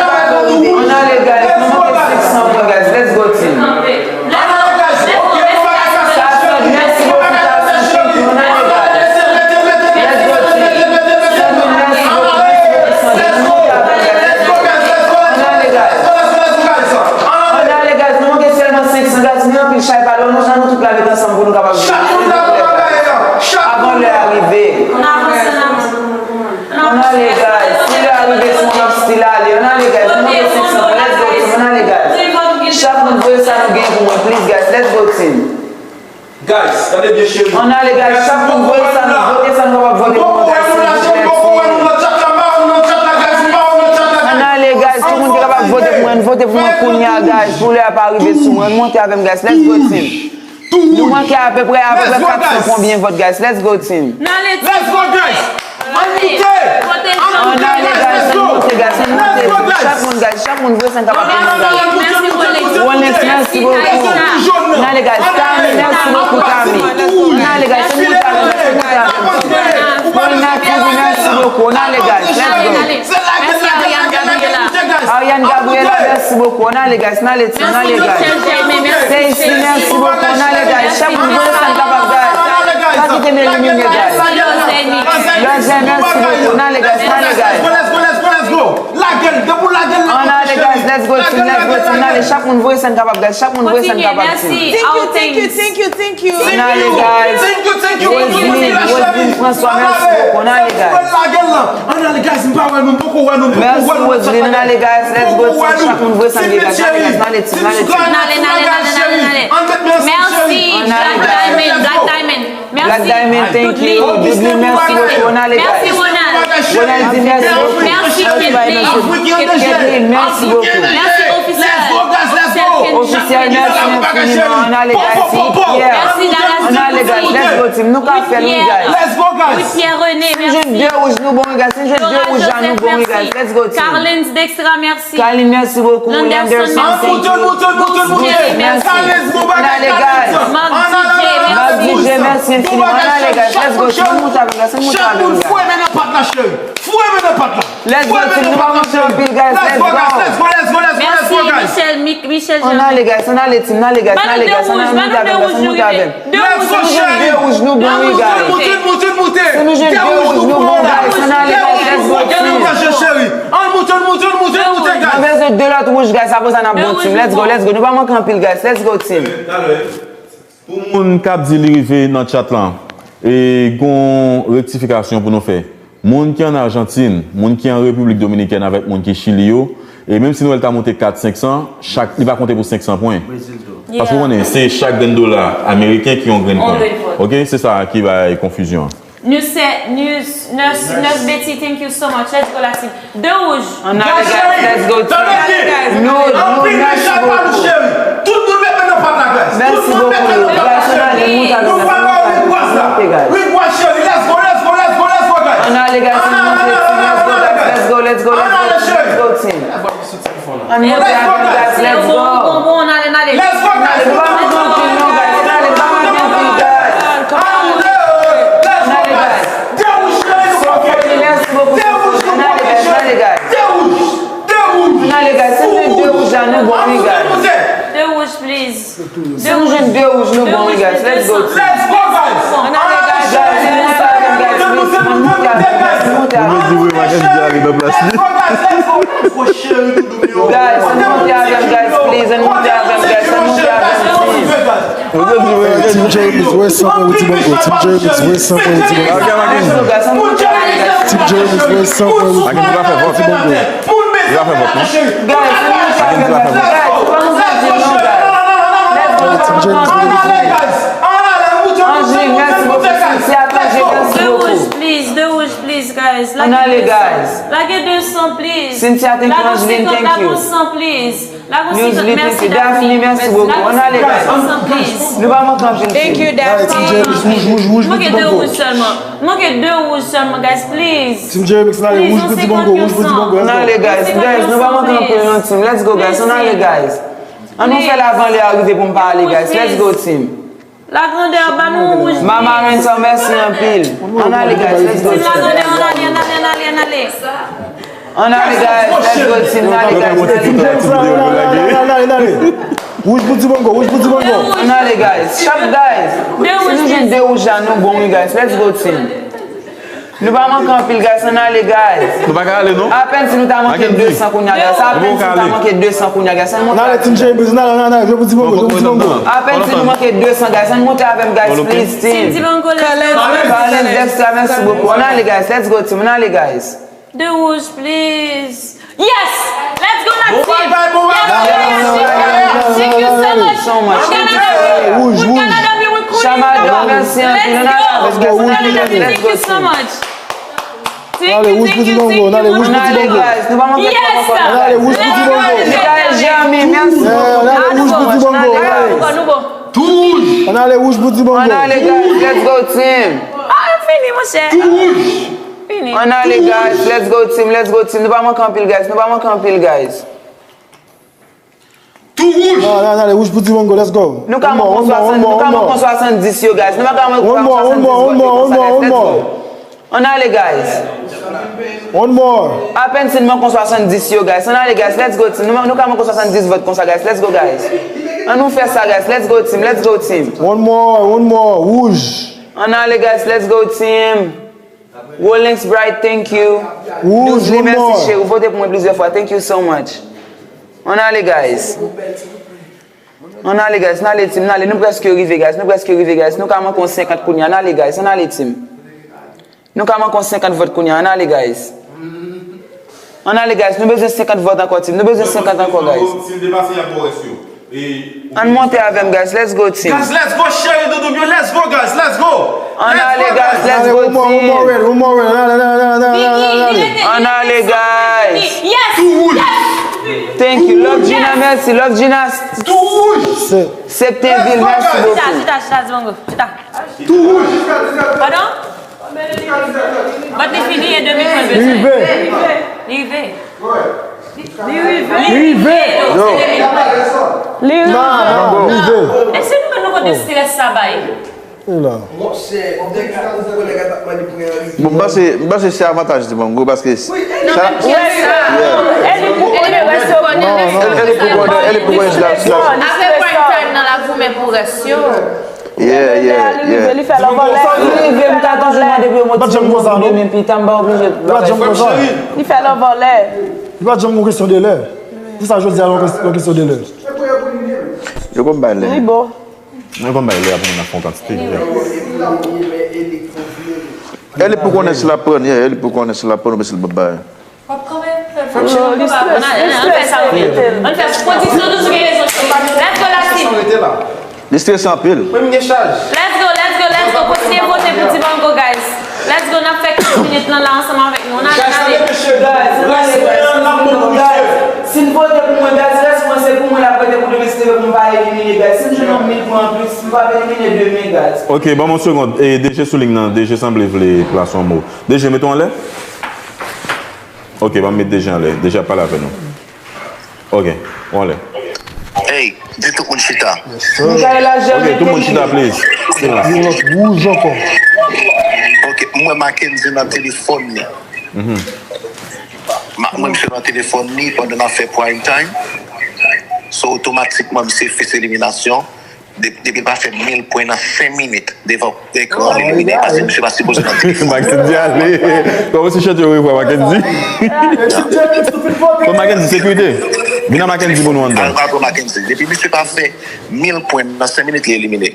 ale, guys. Nou manke senk san pwen, guys. Let's go, team. Ann ale, guys. Ok, nou pa ka sa, cheri. Ann ale, guys. Let's go, team. Let's go, guys. Let's go, guys. Let's go, guys. Ann ale, guys, chak moun voye sa nou, vote sa nou kapab vote pou mwen, guys, silvouplè. Ann ale, guys, tout moun ki kapab vote pou mwen, vote pou mwen kounye a, guys, pou lè a pa rive sou mwen. Ann monte avè m, guys, let's go, team. Nou manke apeprè, apeprè kat san konbyen vòt, guys, let's go, team. Let's go, guys. Ann moute! Ann moute, guys, ann moute, guys, ann moute. Chak moun, guys, chak moun voye sa n kapab pou mwen, guys. Rolex, mèsi bokou. Ann ale, guys. Tami, mèsi bokou, Tami. Ann ale, guys, ann moute avè m, guys, ann moute avè m. Paulina T V, mèsi bokou. Ann ale, guys, let's go. Mèsi, Ariane Gabriela. Ariane Gabriela, mèsi bokou. Ann ale, guys, ann ale, team, ann ale, guys. Stacy, mèsi bokou. Ann ale, guys. Chak moun voye sa n kapab, guys. Pa kite n elimine, guys. Lòzè, mèsi bokou. Ann ale, guys, ann ale, guys. Let's go, let's go, let's go, let's go. Lage l, depi w lage l nan. Ann ale, guys, let's go, team, let's go, team. Ann ale, chak moun voye sa n kapab, guys. Chak moun voye sa n kapab, team. Thank you, thank you, thank you, thank you. Ann ale, guys. Roseline, Roseline François, mèsi bokou. Ann ale, guys. Ann ale, guys, m pa wè nou, m poko wè nou, m poko wè nou. Mèsi, Roseline. Ann ale, guys, let's go, team. Chak moun voye sa n gen, guys. Ann ale, guys, ann ale, team, ann ale, team. Ann ale, ann ale, ann ale, ann ale. Mèsi, Black Diamond, Black Diamond. Black Diamond, thank you. Dudley, mèsi bokou. Ann ale, guys. Mèsi, Ronald. Ronald di mèsi bokou. Mèsi, Kedley. Kedley, mèsi bokou. Mèsi, Ofisyèl. Ofisyèl, mèsi enfiniman. Ann ale, guys. Pierre. Ann ale, guys. Let's go, team. Nou ka fè l, wi, guys. Let's go, guys. Si n jwenn de wouj, nou bon, wi, guys. Si n jwenn de wouj la, nou bon, wi, guys. Let's go, team. Carlens Dextra, mèsi. Carlens, mèsi bokou. Landerson, mèsi. Ann moute, ann moute, ann moute, ann moute. Carlens, bon bagay, Carlens. Marc D J, mèsi. Marc D J, mèsi enfiniman. Ann ale, guys. Let's go, team. Ann moute avè m, guys. Ann moute avè m, guys. Chak moun fwe men nan pat la, cheri. Fwe men nan pat la. Let's go, team. Nou pa manke anpil, guys. Let's go, guys. Let's go, let's go, let's go, let's go, guys. Mèsi, Michel, Mi-, Michel Germain. Ann ale, guys. Ann ale, team. Ann ale, guys. Ann ale, guys. Ann ale, ann moute avè m, guys. Ann moute avè m. Let's go, cheri. Si nou jwenn de wouj, nou bon, wi, guys. Ann moute, ann moute, ann moute. Si nou jwenn de wouj, nou bon, guys. Ann ale, guys. Let's go, team. Ann moute, ann moute, ann moute, ann moute, guys. Nou bezwen de lòt wouj, guys. Apre sa, n ap bon, team. Let's go, let's go. Nou pa manke anpil, guys. Let's go, team. Pou moun k ap di li rive nan chat lan, e gon rektifikasyon pou nou fè. Moun ki ann Ajantin, moun ki an Repiblik Dominikèn avèk moun ki Chili yo, e menm si nou wè l ta monte kat, senk san, chak, li pa konte pou senk san pwen. Paske w konnen, se chak grenn dola ameriken ki yon grenn pwen. Oke, se sa ki bay konfizyon an. Nus, Nus, Nus, Nus Betty, thank you so much. Let's go, la team. De wouj. Ann ale, guys, let's go, team. Nou, nou, mèsi bokou. Tout moun mete nan pat la, guys. Mèsi bokou, guys. Ann ale, moute avè m, guys. Ann moute avè m, guys. Ann moute, guys. Ann ale, guys, ann moute, team. Let's go, guys. Let's go, let's go, let's go, team. Ann moute avè m, guys. Let's go. Bon, bon, bon, ann ale, ann ale. Let's go, guys. Ann ale, pa manke anpil non, guys. Ann ale, pa manke anpil, guys. Ann ale, guys. Mèsi bokou, mèsi bokou. Ann ale, guys, ann ale, guys. Ann ale, guys, si nou jwenn de wouj la, nou bon, wi, guys. De wouj, please. Si nou jwenn de wouj, nou bon, wi, guys. Let's go, team. Let's go, guys. Ann ale, guys, ann ale, guys, please. Ann moute avè m, guys, ann moute avè m. Guys, ann moute avè m, guys, please. Ann moute avè m, guys, ann moute avè m, team. Team Jeremix, voye san pwen Woodsy Bongo. Team Jeremix, voye san pwen Woodsy Bongo. Team Jeremix, voye san pwen Woodsy Bongo. Guys, ann moute avè m, guys. Guys, pa manke anpil non, guys. Let's go, let's go, let's go. Angeline, mèsi bokou. Cynthia, Tangie, mèsi bokou. De wouj, please, de wouj, please, guys. Ann ale, guys. Lage de san, please. Cynthia, thank you. Angeline, thank you. Lage san, please. Lage san, please. Daphne, mèsi bokou. Ann ale, guys. Nou pa manke anpil. Thank you, Daphne. Manke de wouj sèlman. Manke de wouj sèlman, guys, please. Team Jeremix, ann ale, wouj Woodsy Bongo, wouj Woodsy Bongo. Ann ale, guys. Guys, nou pa manke anpil non, team. Let's go, guys. Ann ale, guys. Ann nou fè l avan lè a rive pou m pa ale, guys. Let's go, team. Lagrandè, ba nou yon wouj, please. Mama Renzo, mèsi anpil. Ann ale, guys. Let's go, team. Lagrandè, ann ale, ann ale, ann ale, ann ale. Ann ale, guys. Let's go, team. Ann ale, guys. Let's go. Wouj Woodsy Bongo, wouj Woodsy Bongo. Ann ale, guys. Chak, guys. Si nou jwenn de wouj la, nou bon, wi, guys. Let's go, team. Nou pa manke anpil, guys. Ann ale, guys. Nou pa ka ale, non. Apèn si nou ta manke de san kounye a, guys. Apèn si nou ta manke de san kounye a, guys. Ann ale, Team Jeremix, ann ale, ann ale, ann ale. Wouj Woodsy Bongo, wouj Woodsy Bongo. Apèn si nou manke de san, guys. Ann moute avè m, guys, please, team. Carlens Dexter, mèsi bokou. Ann ale, guys. Let's go, team. Ann ale, guys. De wouj, please. Yes! Let's go, la team! Yes! Thank you so much. Wouj, wouj. Chamado, mèsi anpil. Let's go, Wouj pou Ti Bongo. Let's go, Wouj pou Ti Bongo. Ann ale, wouj pou Ti Bongo. Ann ale, wouj pou Ti Bongo. Guys, Jeremy, mèsi. Ann ale, wouj pou Ti Bongo. Ann ale, wouj pou Ti Bongo. Ann ale, guys, let's go, team. Ah, fini, monchè. Fini. Ann ale, guys, let's go, team, let's go, team. Nou pa manke anpil, guys. Nou pa manke anpil, guys. Tou wouj! Nan, nan, nan, wouj pou Ti Bongo, let's go. Nou ka manke yon swasann, nou ka manke yon swasanndis yo, guys. Nou pa ka manke yon swasanndis vòt yo konsa, guys. Let's go. Ann ale, guys. One more. Apèn si n manke yon swasanndis yo, guys. Ann ale, guys. Let's go, team. Nou, nou ka manke yon swasanndis vòt konsa, guys. Let's go, guys. Ann nou fè sa, guys. Let's go, team. Let's go, team. One more, one more. Wouj. Ann ale, guys. Let's go, team. Rolex Bright, thank you. Wouj, Newsly, mèsi cheri, ou vote pou mwen plizyè fwa. Thank you so much. Ann ale, guys. Ann ale, guys. Ann ale, team. Ann ale. Nou prèske rive, guys. Nou prèske rive, guys. Nou ka manke yon senkant kounye a. Ann ale, guys. Ann ale, team. Nou ka manke yon senkant vòt kounye a. Ann ale, guys. Ann ale, guys. Nou bezwen senkant vòt ankò, team. Nou bezwen senkant ankò, guys. Si l depase, y ap ba w rès yo. Ann monte avè m, guys. Let's go, team. Guys, let's go, cheri doudou m yo. Let's go, guys. Let's go. Ann ale, guys. Let's go, team. One more, one more, one more. Ann ale, ann ale, ann ale, ann ale, ann ale. Ann ale, guys. Yes. Thank you. Love Gina, mèsi. Love Gina. Septenville, mèsi bokou. Chita, chita, chita, Ti Bongo. Chita. Padon? But li fini e demi pwen bezwen. Li rive. Li rive. Li rive. Li rive. Li rive. Èske nou menm nou konn de strès sa bay? Monchè, nèg la, nèg la t ap mande pou Henry. Bon, m panse, m panse se avantaj Ti Bongo paske sa. Eli pou konnen rès yo. Eli pou konnen, Eli pou konnen la. Apre prime time nan la goumen pou rès yo. Yeah, yeah, yeah. Li rive, li fè lè vòlè. Li rive, m ka toujou mande pou yo monte pou demen pita, m pa oblije. Li pa janm konsa. Li fè lè vòlè. Li pa janm yon kesyon de lè. Pou sa jodi a yon kesyon de lè. Yo konn bay lè. Li bon. Yo konn bay lè a pou moun nan fè yon kantite. Eli pou konnen si l ap pran, yeah, Eli pou konnen si l ap pran oubyen si l p ap bay. W ap kanpe fè pwodiksyon toujou gen rezon. Let's go, la team. Li strese anpil. Mwen, m gen chaj. Let's go, let's go, let's go. Kontinye vote pou Ti Bongo, guys. Let's go, n ap fè kenz minit lan la ansanm avèk nou. Ann ale, ann ale. Guys, ann ale, guys. Si n vote pou mwen, guys, rès mwen se pou mwen l ap rete pou demen, si te vle pou m pa elimine, guys. Si m jwenn yon mil pwen anplis, m p ap elimine demen, guys. Ok, ban m yon segond. E, D J sou liy nan, D J sanble vle plase yon mo. D J, mete w anlè. Ok, ban m met D J anlè. D J ap pale avè nou. Ok, ou anlè. Hey, di tout moun chita. Ok, tout moun chita, please. Silans. Wouj ankò. Ok, m wè Mackendy nan telefòn li. Ma-, m wè misye nan telefòn li pandan n ap fè prime time. So, otomatikman, misye fese eliminasyon. De-, depi l pa fè mil pwen nan senk minit devan ekran, li elimine, paske misye pa sipoze nan telefòn. Mackendy ale. Kòman si chante orevwa, Mackendy? Bon, Mackendy, sekirite. Vin a Mackendy pou nou anndan. Al pran Mackendy. Depi misye pa fè mil pwen nan senk minit, li elimine.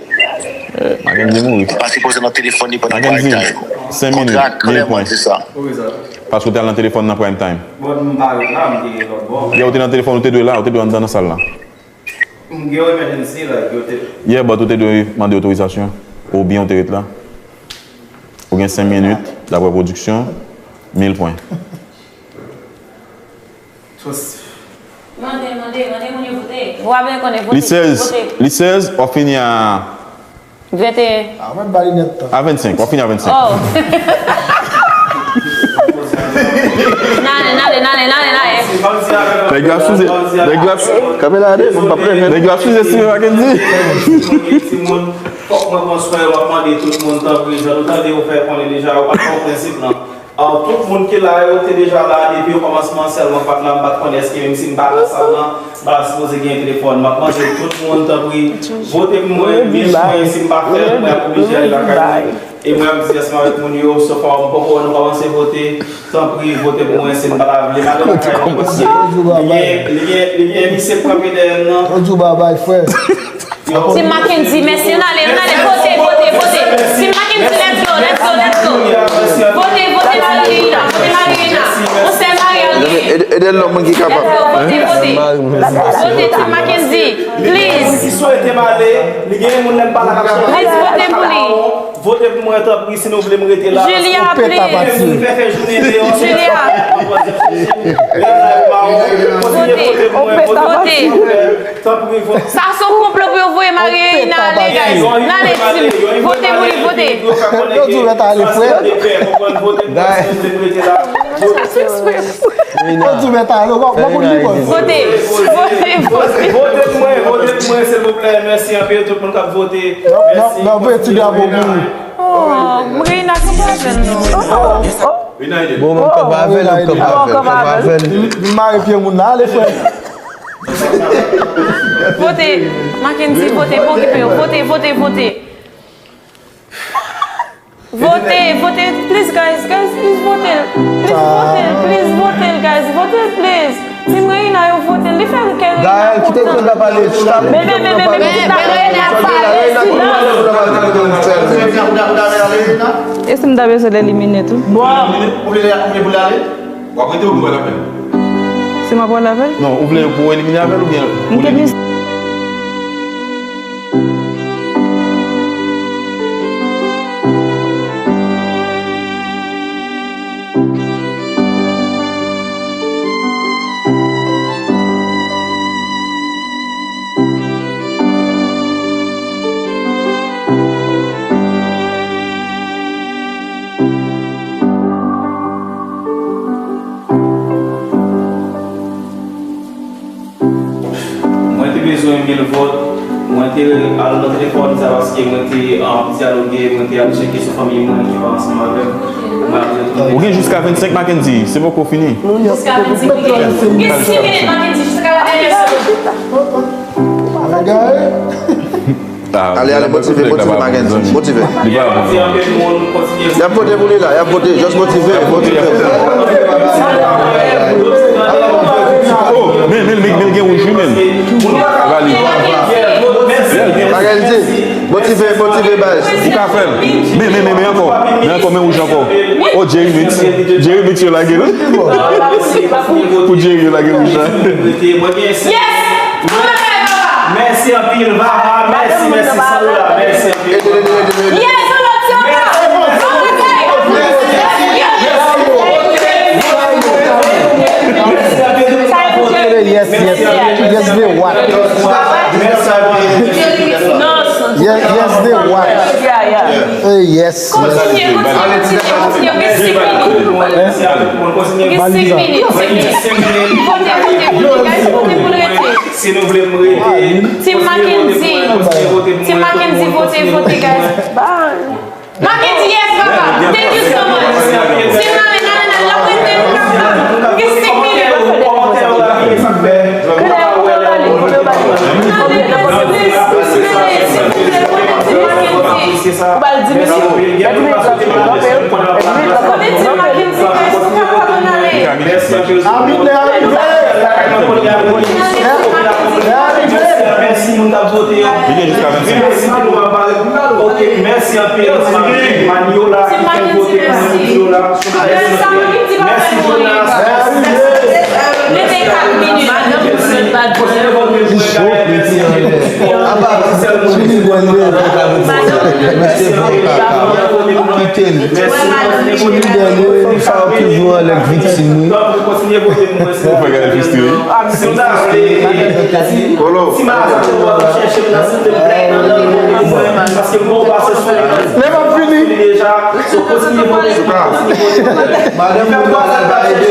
Mackendy mouri. Li pa sipoze nan telefòn li pandan prime time. Senk minit, mil pwen. Kontra klèman di sa. Paske w te al nan telefòn nan prime time. Bon, m pa ret la, m te gen lòt bò. Yè, ou te nan telefòn, ou te dwe la, ou te dwe anndan nan sal la. M gen yon emergency, like, yo te. Yeah, but ou te dwe mande otorizasyon. Oubyen ou te ret la. Ou gen senk minit, daprè pwodiksyon, mil pwen. Mande, mande, mande moun yo vote. Ou pa bezwen konnen, vote. Li sèz, vote. Li sèz, w ap fini a venteyen. A, mwen ba li nèt tan. A vennsenk, w ap fini a vennsenk. Oh. N ale, n ale, n ale, n ale, n ale. Nèg la souze, nèg la s-, kanpe la, de, moun p ap renmen. Nèg la souze si Mackendy. Timoun, fòk mwen pran swen yo, m ap mande tout moun, tanpri, jan nou tande yo fè konnen deja, yo pa t nan prensip lan. Tout moun ki la yo te deja la depi okòmansman, sèlman m pa t la, m pa t konnen èske menm si m pa nan sal lan, m pa sipoze gen telefòn. M ap mande tout moun, tanpri, vote pou mwen, mil pwen, si m pa fè l, mwen ap oblije ale lakay mwen. E mwen ap di ansanm avèk moun yo, so far m poko wè nou kòmanse vote, tanpri, vote pou mwen, si n pa ta vle m ale lakay mwen, paske li gen, li gen, li gen misye k kanpe dèyè m nan. Team Mackendy, mèsi, ann ale, ann ale, vote, vote, vote. Team Mackendy, let's go, let's go, let's go. Vote, vote, Marilina, vote, Marilina. On sè Maria. Sèl lòm mwen ki kapab. Vote, vote. Vote Team Mackendy, please. Ki swete m ale, li gen moun nan pala k ap chante. Please, vote pou li. Vote pou mwen, tanpri, si nou vle m rete la. Julia, please. Moun fè fè jounen deyò. Julia. Vote. Vote. Tanpri, vote. Sa se yon konplo pou yo voye Marie Reina ale, guys. N ale, team. Vote pou li, vote. Yo di w mèt ale, frè. Yo di w mèt ale, w ap, w ap kouri li bon. Vote, vote, vote. Vote pou mwen, vote pou mwen, silvouplè. Mèsi anpil, tout moun k ap vote. Mèsi. N ap voye ti drapo pou li. Oh, Reina, kanpe avè l non. Bon, mwen kanpe avè l, mwen kanpe avè l, kanpe avè l. M mare pye moun nan, ale, frè. Vote, Mackendy, vote, pa okipe yo. Vote, vote, vote. Vote, vote, please, guys, guys, please vote. Please vote, please vote, guys, vote, please. Team Reina, yo vote, li fè m kè Reina kontan. Gaël, kite moun nan pale, stop. Bebe, bebe, bebe, kite Reina pale, silans. E si m ta bezwen l elimine tou? Bon. Ou vle, ou vle pou l ale? W ap rete ou pou w al avè l? Si m ap pral avè l? Non, ou vle pou w elimine avè l oubyen ou li? Mwen te bezwen mil vòt. Mwen te al nan telefòn sa paske mwen te, um, dyaloge, mwen te al tcheke sou fanmi mwen ki pa ansanm avè m. Mwen ap retounen. Ou gen jiska vennsenk, Mackendy, se poko fini. Jiska vennsenk minit. Ou gen sis minit, Mackendy, jiska la dènyè segonn. Ale, ale, motive, motive, Mackendy. Motive. Li pa bon. Y ap vote pou li la, y ap vote. Just motive, motive. Oh, men, men, men, men gen wouj, wi, men. Li pa li. Mackendy, motive, motive, baz. Ou ka fè l. Men, men, men, men ankò. Men ankò, men wouj ankò. Oh, Jerry Mix. Jerry Mix, yo lage l. Pou Jerry, yo lage l wouj la. Yes! Mèsi anpil, Vava. Mèsi, mèsi, Sandra. Mèsi anpil. Yes, on va dire ça. Yes, yes. Yes, the what? Yes, yes, the what? Eh, yes, yes. Kontinye, kontinye, kontinye, kontinye. Gen senk minit. Gen senk minit, senk minit. Vote, vote, vote, guys, vote pou l rete. Si nou vle m rete, Team Mackendy. Team Mackendy, vote, vote, guys. Bye. Mackendy, yes, papa. Thank you so much. Team Nalen, Nalen, Nalen, l ap rete, nou k ap tann. Gen senk minit. Kòmantè yo la, ki sa k fè? Kòmantè yo la, ki sa k fè? Ou ba l di minit. Mèsi anpil. Gen tout pa sou te mande sou konn ap pale. Mèsi anpil. Arbitre, arbitre. Mèsi moun k ap vote yo. Mèsi pou nou ap pale. Ok, mèsi anpil. Maniola ki te vote pou Maniola. Mèsi Jonas. Mèsi. Mete kat minit. Mèsi. Kontinye vote pou mwen, guys. Mèsi anpil. Kite l. Timoun dènye, timoun sa yo toujou anlè viktim, wi. Ou fè gade fistri, wi. Lè m ap fini. Madanm mwen pa la ba ede.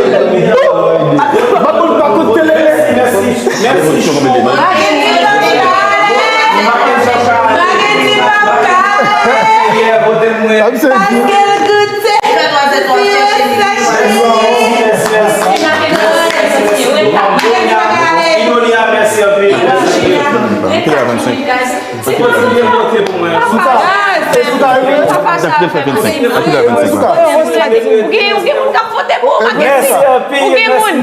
Madanm mwen pa koute tele. Mèsi, mèsi. Paske l goute. Mèsi anpil. Kontinye vote pou mwen. Sa k te fè vennsenk. Sa k te fè vennsenk. Ou gen, ou gen moun k ap vote pou ou, Mackendy. Ou gen moun. Y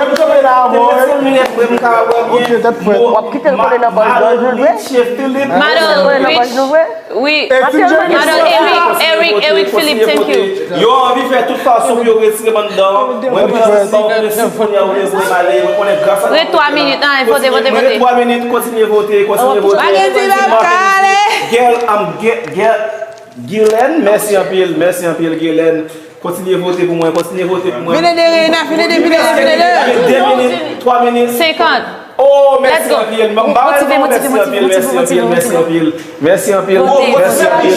ap kanpe la avè w. Minit, mwen, m ka wè byen. W ap kite l kole nan pòch nou vre? Madan Rich, wi. Madan Eric, Eric, Eric Philippe, thank you. Yo anvi fè tout fason pou yo retire m anndan. Mwen, m gen anvi ba w prensip kounye a, ou leve w ale. Mwen konnen gras a Ret twa minit, an, vote, vote, vote. Ret twa minit, kontinye vote, kontinye vote. Makenzi p ap kale. Gèl, am, gè, gè, Gilène, mèsi anpil, mèsi anpil, Gilène. Kontinye vote pou mwen, kontinye vote pou mwen. Vin ede Reina, vin ede, vin ede, vin ede. De minit, twa minit. Senkant. Oh, mèsi anpil. M ba w mèsi anpil, mèsi anpil, mèsi anpil. Mèsi anpil, mèsi anpil.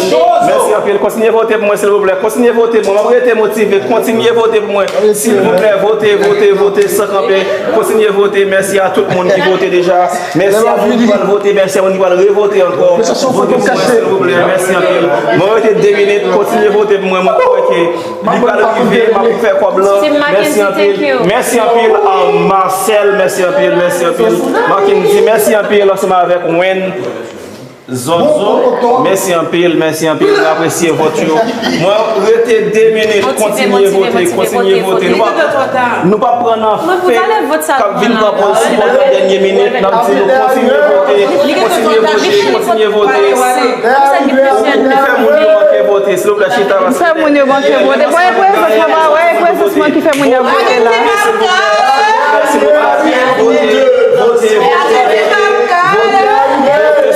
Mèsi anpil. Kontinye vote pou mwen, silvouplè. Kontinye vote pou mwen. M ap rete motive. Kontinye vote pou mwen. Silvouplè, vote, vote, vote san kanpe. Kontinye vote. Mèsi a tout moun ki vote deja. Mèsi a moun ki pral vote, mèsi a moun ki pral revote ankò. Vote pou mwen, silvouplè, mèsi anpil. Mwen rete de minit, kontinye vote pou mwen, mwen kwè ke li pral rive, m ap fè kòb lan. Mèsi anpil, mèsi anpil, um, Marcel, mèsi anpil, mèsi anpil. Mackendy, mèsi anpil, ansanm avèk Wen. Zozo, mèsi anpil, mèsi anpil, mwen apresye vòt yo. Mwen rete de minit, kontinye vote, kontinye vote. Nou p ap, nou p ap pran nan fake k ap vin pran pòz sipòtè dènye minit, n ap di nou kontinye vote, kontinye vote, kontinye vote. Ou, ou fè moun yo manke vote, silvouplè, chita. Ou fè moun yo manke vote. Bon, e prezans mwen pa wè, e prezans mwen ki fè moun yo vote la.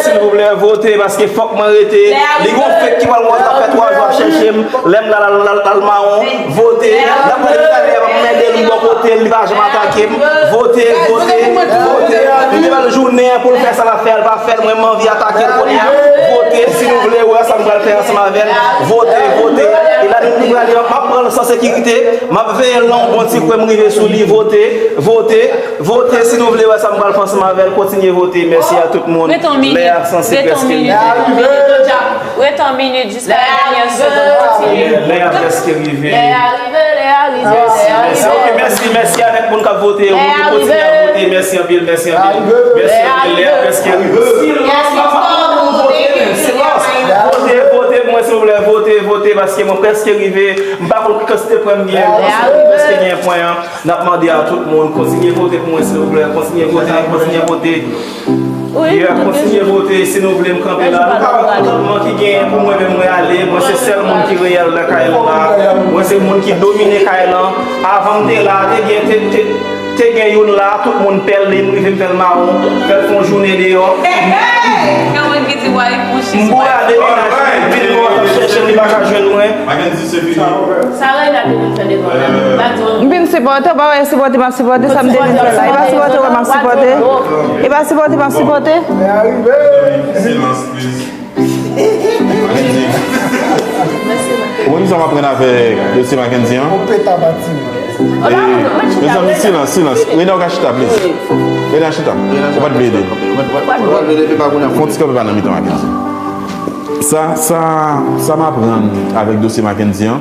Silvouplè, vote, paske fòk mwen rete. Li gon fake ki pral mwen ap fè twa jou ap chèche m. Lè m la, l al, l al, l al mawon. Vote. L ap rele talè, m ap mède l bò kote l, li pa janm atake m. Vote, vote, vote. M te ba l jounen an pou l fè sa l ap fè a, l pa fè l. Mwen, m anvi atake l kounye a. Vote, si nou vle wè sa m pral fè ansanm avè l. Vote, vote. E la, nou, nou prale, m ap pran l san sekirite. M ap veye l nan yon bon ti kwen, m rive sou li. Vote, vote. Vote si nou vle wè sa m pral fè ansanm avè l. Kontinye vote. Mèsi a tout moun. Lè a sanse prèske rive. Ret yon minit, jiska la dènyè segonn. Kontinye. Lè a prèske rive. Lè a rive, lè a rive, lè a rive. Mèsi, ok, mèsi, mèsi avèk moun k ap vote yo. Moun ki kontinye ap vote, mèsi anpil, mèsi anpil. Mèsi anpil, lè a prèske rive. Silans, silans. Vote, vote pou mwen, silvouplè, vote, vote, paske mwen prèske rive. M pa konn ki kantite pwen m gen, m prèske gen pwen an. N ap mande a tout moun, kontinye vote pou mwen, silvouplè. Kontinye vote, kontinye vote. Yeah, kontinye vote, si nou vle m kanpe la. Nou ka wè kontantman ki genyen pou mwen menm, mwen ale. Mwen se sèl moun ki reyèl nan kay la. Mwen se moun ki domine kay la. Avan m te la, te gen, te, te, te gen youn la, tout moun pè l, li m rive m fè l mawon, fè l fè yon jounen deyò. Gen moun ki di, "Wa, li pou chis." M boule a demenaje, vin mwen t ap chèche l, li pa ka jwenn mwen. Sa Reyna te vin fè devan la. M vin sipòte w, pa wè e sipòte m ap sipòte, sa m te vin fè la. E pa sipòte w wè m ap sipòte. E pa sipòte m ap sipòte. Silans, please. Ou konn sa m aprann avèk dosye Mackendy an? E, mezanmi, silans, silans. Reyna, ou ka chita, please. Reyna, chita. Ou pa t vle ede. Fè yon ti kanpe pa nan mitan Mackendy. Sa, sa, sa m aprann avèk dosye Mackendy an,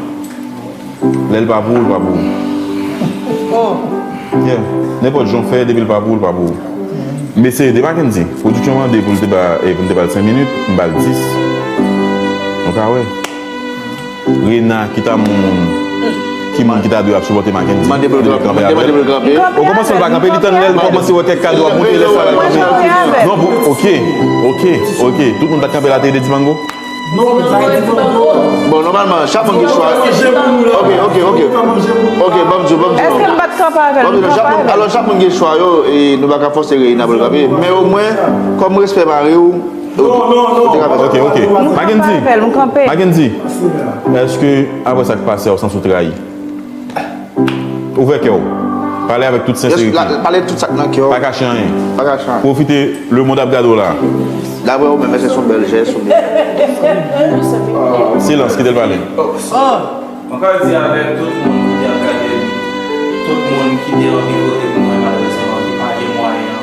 lè l pa pou ou, l pa pou ou. Yeah. Nenpòt jan w fè, depi l pa pou ou, l pa pou ou. M eseye ede Mackendy. Pwodiksyon mande pou l te ba, eh, pou m te ba l senk minit, m ba l dis. Nou ka wè. Reyna, ki ta moun, ki moun ki ta dwe ap sipòte Mackendy? Mande pou l kanpe, mande pou l kanpe. Okòmansman, l pa kanpe, li tann lè l kòmanse wè kèk kado ap monte, lè sa l al kanpe. Non, pou, ok, ok, ok. Tout moun pa t kanpe la, te ede Dimango? Bon, nòmalman, chak moun gen chwa. Ok, ok, ok. Ok, ban m di w, ban m di w. Èske m pa t kanpe avè l? Ban m di w, chak moun, alò, chak moun gen chwa yo, e nou pa ka fòse Reyna pou l kanpe. Men omwen, kòm respè mari w, ou te ka fè sa. Ok, ok. Mackendy, Mackendy, èske apre sa k pase a, ou santi w trayi? Ouvè kè w. Pale avèk tout senserite. Pale tout sa k nan kè w. Pa kache anyen. Pa kache anyen. Pwofite, lemonn ap gade w la. Daprè ou menm, èske se yon bèl jès oubyen? Silans, kite l pale. Mwen ka di avèk tout moun ki te ap gade m, tout moun ki te anvi vote pou mwen, malerezman, ki pa gen mwayen.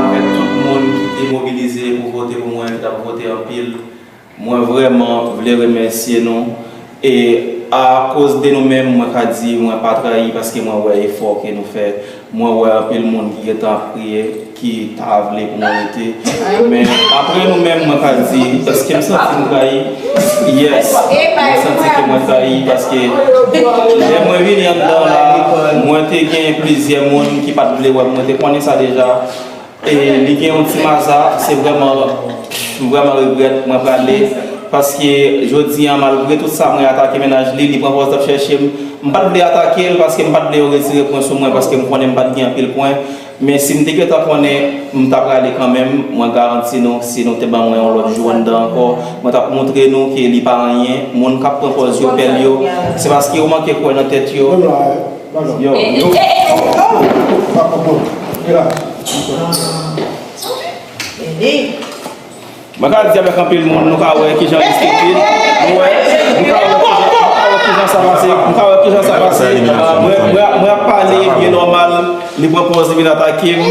Avèk tout moun ki te mobilize pou vote pou mwen, ki t ap vote anpil. Mwen vrèman vle remèsye nou. E akoz de nou menm, mwen ka di mwen pa trayi paske mwen wè efò ke nou fè. Mwen wè anpil moun ki gentan ap kriye, ki ta vle pou mwen rete. Men apre nou menm, mwen ka di, èske m santi m trayi? Yes, mwen santi ke mwen trayi paske lè mwen vini anndan la, Mwen te gen plizyè moun ki pa t vle wè m, mwen te konnen sa deja. E li gen yon ti maza, se vrèman, m vrèman regrèt mwen prale. Paske jodi a, malgre tout sa, mwen atake mennaj li, li pran pòz l ap chèche m. M pa t vle atake l paske m pa t vle yo retire pwen sou mwen, paske m konnen m pa t gen anpil pwen. Men si m te gentan konnen, m ta prale kanmenm, mwen garanti nou, si nou te ban mwen yon lòt jou anndan ankò, mwen t ap montre nou ke li pa anyen. Moun k ap pran pòz yo bèl yo, se paske yo manke kwè nan tèt yo. Yo, yo. Mwen ka di avèk anpil moun, nou ka wè kijan li stipid. Nou wè, nou ka wè kijan, nou ka wè kijan sa pase. Nou ka wè kijan sa pase. Mwen, mwen, mwen ap pale, byen nòmal. Li pran pòz, li vin atake m.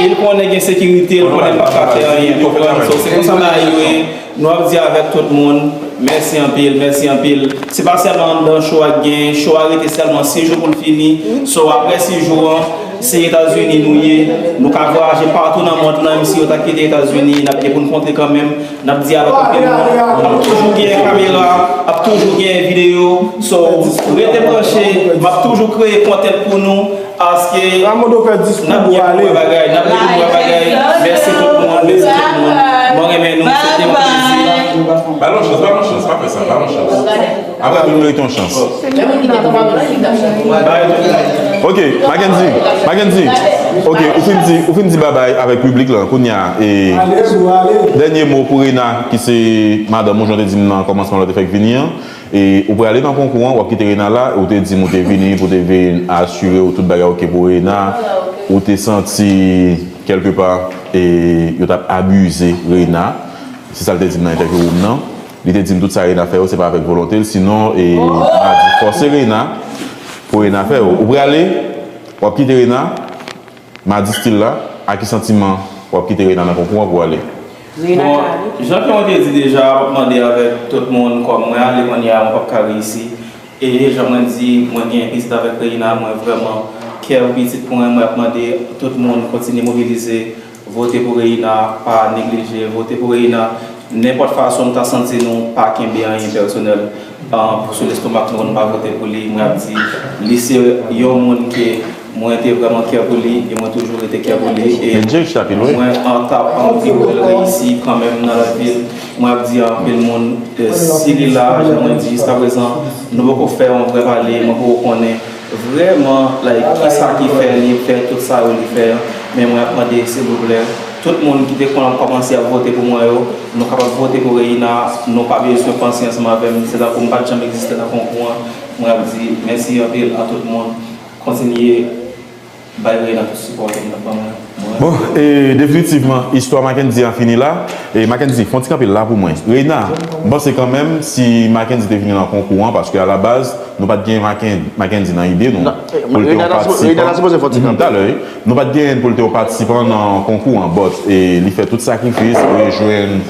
E li konnen gen sekirite, li konnen m p ap ka fè anyen, konprann? So, se konsa bagay yo ye. Nou ap di avèk tout moun, mèsi anpil, mèsi anpil. Se pa sèlman anndan show a k gen, show a rete sèlman sis jou pou l fini. So, apre sis jou an, se Etazini nou ye. Nou ka vwayaje patou nan mond lan, menm si yo ta kite Etazini, n ap gen pou n kontre kanmenm. N ap di avèk anpil moun, m ap toujou gen kamera, ap toujou gen videyo. So, rete branche, m ap toujou kreye content pou nou. Paske n ap gen pou n wè bagay, n ap gen pou n wè bagay. Mèsi tout moun, mèsi tout moun. Mwen renmen nou, se te yon plezi. Ba l yon chans, ba l yon chans, pa fè sa, ba l yon chans. Apre tou, nou merite yon chans. Ok, Mackendy, Mackendy. Ok, ou fin di, ou fin di babay avèk piblik lan. Kounye a, e, dènye mo pou Reina, ki se madanm ou, jan w te di m nan kòmansman lè w te fèk vini an. E ou prale nan konkou an, w ap kite Reina la, ou te di m ou te vini pou te vin asire w tout bagay oke pou Reina, ou te santi kèlkepa, e, yo t ap abize Reina, se sa l te di m nan entèvyou m nan, li te di m tout sa Reina fè yo, se pa avèk volonte l, sinon, e, Madi fòse Reina pou Reina fè yo. Ou prale, w ap kite Reina, Madi stil la, a ki santiman w ap kite Reina nan konkou an pou ale? Bon, jan ke mwen te di deja, m ap mande avèk tout moun, kòm mwen ale kounye a, mwen p ap ka reyisi. E jan mwen di, mwen gen pitit avèk Reina, mwen vrèman kè pitit mwen, mwen ap mande tout moun kontinye mobilize, vote pou Reina, pa neglije, vote pou Reina. Nenpòt fason nou ta santi nou pa kenbe anyen pèsonèl, ah, sou lestomak nou, nou pa vote pou li, mwen ap di, li se yon moun ke mwen te vrèman kè pou li, e mwen toujou rete kè pou li, e mwen an t ap anvi pou l reyisi kanmenm nan lòt vil. Mwen ap di a anpil moun, eh, si li la, jan mwen di jiskaprezan, nou poko fè yon vrè pale, mwen poko konnen vrèman, like, kisa ki fè li fè tout sa yo li fè an. Men mwen ap mande, silvouplè, tout moun ki te konn ap kòmanse ap vote pou mwen yo, nou kapab vote pou Reina, nou pa bezwen panse ansanm avè m, se tankou m pa t janm egziste nan konkou an. Mwen ap di mèsi anpil a tout moun, kontinye bay Reina tout sipò ke n ap ban mwen. Bon, e, definitivman, istwa Mackendy an fini la. E, Mackendy, fè yon ti kanpe la pou mwen. Reina, m panse kanmenm, si Mackendy te vini nan konkou an, paske alabaz, nou pa t gen Macken-, Mackendy nan ide nou pou l te yon patisipan. Talè, wi. Nou pa t gen pou l te yon patisipan nan konkou an, but, e, li fè tout sakrifis, rejwenn,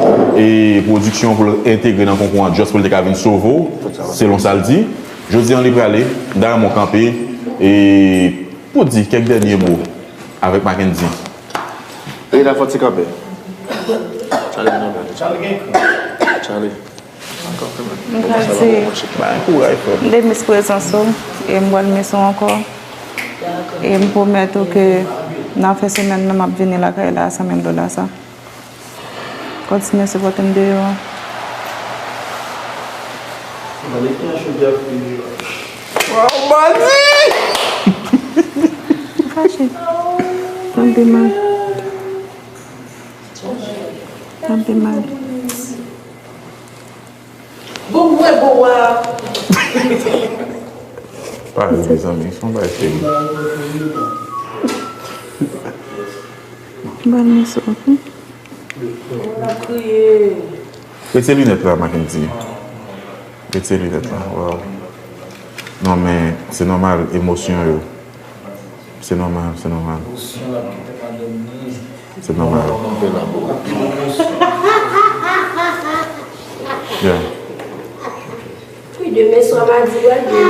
e, pwodiksyon pou l entegre nan konkou an, just pou l te ka vin sove w, selon sa l di. Jodi an, li prale, dayè mwen kanpe, e, pou di kèk dènye mo avèk Mackendy. Rina fò ti kanpe. Charlie, vin non, Charlie. Charlie. M pral di, m te mis prezans ou, e m pral mis ou ankò. E m pwomèt ou ke nan fen semèn nan, m ap vini lakay la, san mil dola sa. Kontinye sipòte m deyò a. Gade kijan choudyè ap fini la. Waw, bandi! M fache. Tande mal. Tande mal. Bon, mwen, bon, wa. Pa ri, mezanmi, se yon bagay serye. Ban m sou, ok? Moun ap kriye. Retire linèt la, Mackendy. Retire linèt la, waw. Non, men, se nòmal, emosyon yo. Se nòmal, se nòmal. Se nòmal. Yeah. Wi, demen swa madi, w al byen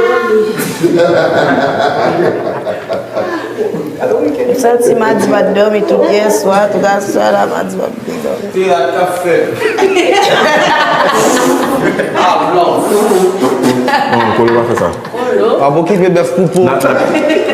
dòmi. M santi madi pa t dòmi tout yè swa, tout aswè la, madi pa t byen dòmi. Teyat k ap fèt. Ablòs. Non, Kolo pa fè sa. Kolo. Pa okipe bèf poupou. N ap, n ap,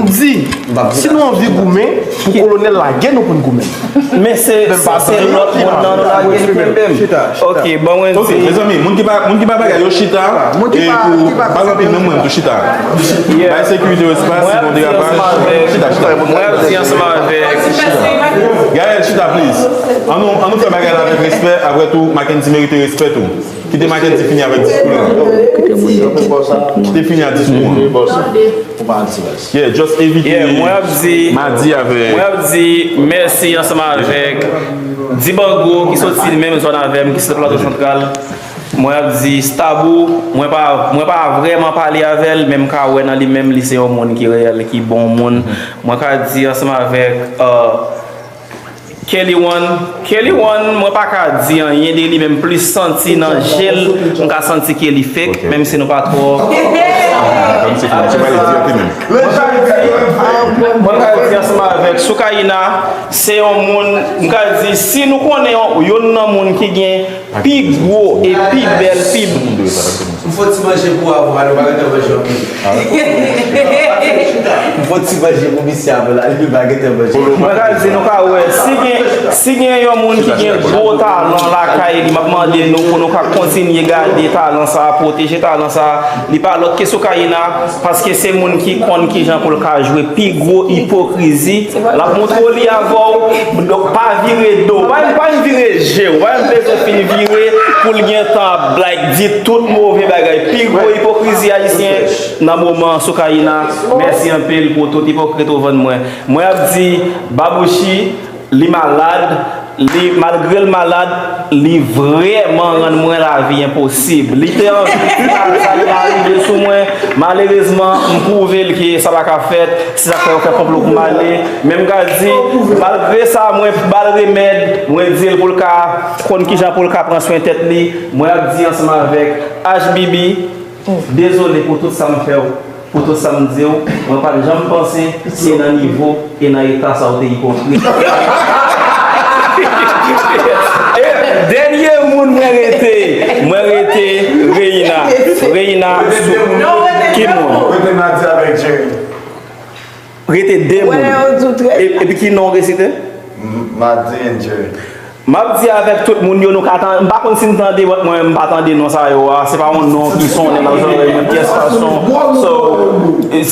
M di, si nou anvi goumen, pou kolonèl lage nou pou n goumen. Men se, se lòt moun nan nou lage ki kenbe m. Ok, ban mwen di. Ok, mezanmi, moun ki pa, moun ki pa bagay yo chita, e pou pa anpil nan mwen tou chita. Bay sekirite yo espas, si gon derapaj. Chita, chita. Mwen ap di ansanm avèk. Gaël, chita, please. An nou, an nou fè bagay la avèk respè, apre tou, Mackendy merite respè tou. Kite Mackendy fini avèk diskou l lan. Kite fini ak diskou an. Yeah, just evite madi avèk. Mwen ap di mèsi ansanm avèk Dibango ki soti menm zòn avè m, ki soti Plato Santral. Mwen ap di Stabou, mwen pa, mwen pa vrèman pale avè l, men m ka wè nan li menm, li se yon moun ki reyèl, ki bon moun. Mwen ka di ansanm avèk, euh, Kelly One, Kelly One, mwen pa ka di anyen de li, men m plis santi nan je l, m ka santi ke li fake, menm si nou pa twò. Mwen ka di, mwen ka di ansanm avèk Soukaina, se yon moun, m ka di, si nou konnen yon, youn nan moun ki gen pi gwo e pi bèl, pi M fè ti manje pou avwa, nou pa gentan manje anpil. M fè ti manje pou misye avè la, li pa gentan manje. Mwen ka di nou ka wè, si gen, si gen yon moun ki gen gwo talan lakay li, m ap mande nou pou nou ka kontinye gade talan sa a, pwoteje talan sa a. Li pa lòt ke Soukaina, paske se moun ki konn kijan pou l ka jwe pi gwo ipokrizi. L ap montre w li avè w, donk pa vire do. Pa, pa vire je w, pa bezwen fin vire pou l gentan ap, like, di tout move bagay. Pi gwo ipokrizi ayisyen nan moman an, Soukaina. Mèsi anpil pou tout ipokrit ou vann mwen. Mwen ap di, Babouchi, li malad, li, malgre l malad, li vrèman rann mwen lavi enposib. Li te anvi di sa, sa ki pa rive sou mwen. Malerezman, m pwouve l ke sa pa ka fèt. Se sa k fè yo fè konplo pou m ale. Men m ka di, malgre sa, mwen ba l remèd, mwen di l pou l ka konn kijan pou l ka pran swen tèt li. Mwen ap di ansanm avèk H B B, dezole pou tout sa m fè w, pou tout sa m di w. Mwen pa t janm panse se nan nivo e nan eta sa w te ipokrit. E dènye moun mwen rete, mwen rete Reina. Reina, ki moun? Rete Madi avèk Jerry. Rete de moun. E, epi ki non w resite? M-, Madi and Jerry. M ap di avèk tout moun yo, nou ka tan-, m pa konn si n tande, but mwen, m pa tande non sa yo a. Se pa yon non ki sonnen nan zòrèy mwen, pyès fason. So,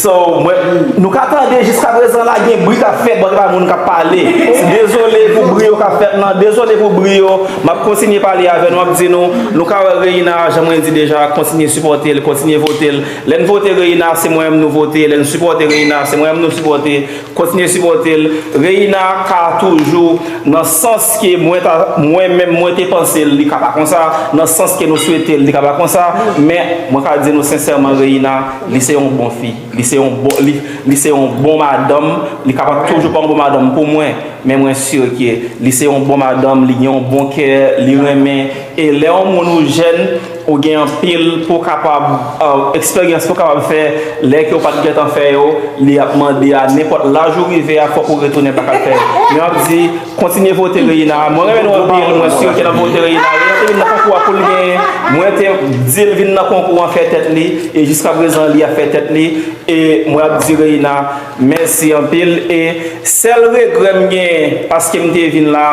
so, mwen, nou ka tande jiska prezan la, gen bri k ap fèt, but se pa moun k ap pale. Dezole pou bri yo k ap fèt lan, dezole pou bri yo. M ap kontinye pale avè nou, m ap di nou, nou ka wè Reina, jan mwen di deja, kontinye sipòte l, kontinye vote l. Lè n vote Reina, se mwen menm nou vote. Lè n sipòte Reina, se mwen menm nou sipòte. Kontinye sipòte l. Reina ka toujou, nan sans ke mwen ta, mwen menm, mwen te panse l, li ka pa konsa. Nan sans ke nou swete l, li ka pa konsa. Men, mwen ka di nou sensèman, Reina, li se yon bon fi. Li se yon bon, li, li se yon bon madanm. Li ka pa toujou pa yon bon madanm pou mwen. Men mwen si ke li se yon bon madanm, li gen yon bon kè, li renmen. E lè yon moun ou jèn, ou gen anpil pou w kapab, euh, eksperyans pou w kapab fè, lè ke w pa t gentan fè yo, li ap mande a nenpòt laj ou rive a, fòk ou retounen pa ka fè yo. Men w ap di, kontinye vote Reina. Mwen renmen nou anpil, mwen si ke n ap vote Reina. Reina te vin nan konkou a pou l genyen. Mwen te di l vin nan konkou an fè tèt li, e jiska prezan li ap fè tèt li. E mwen ap di Reina, mèsi anpil. E sèl regrè m genyen, paske m te vin la,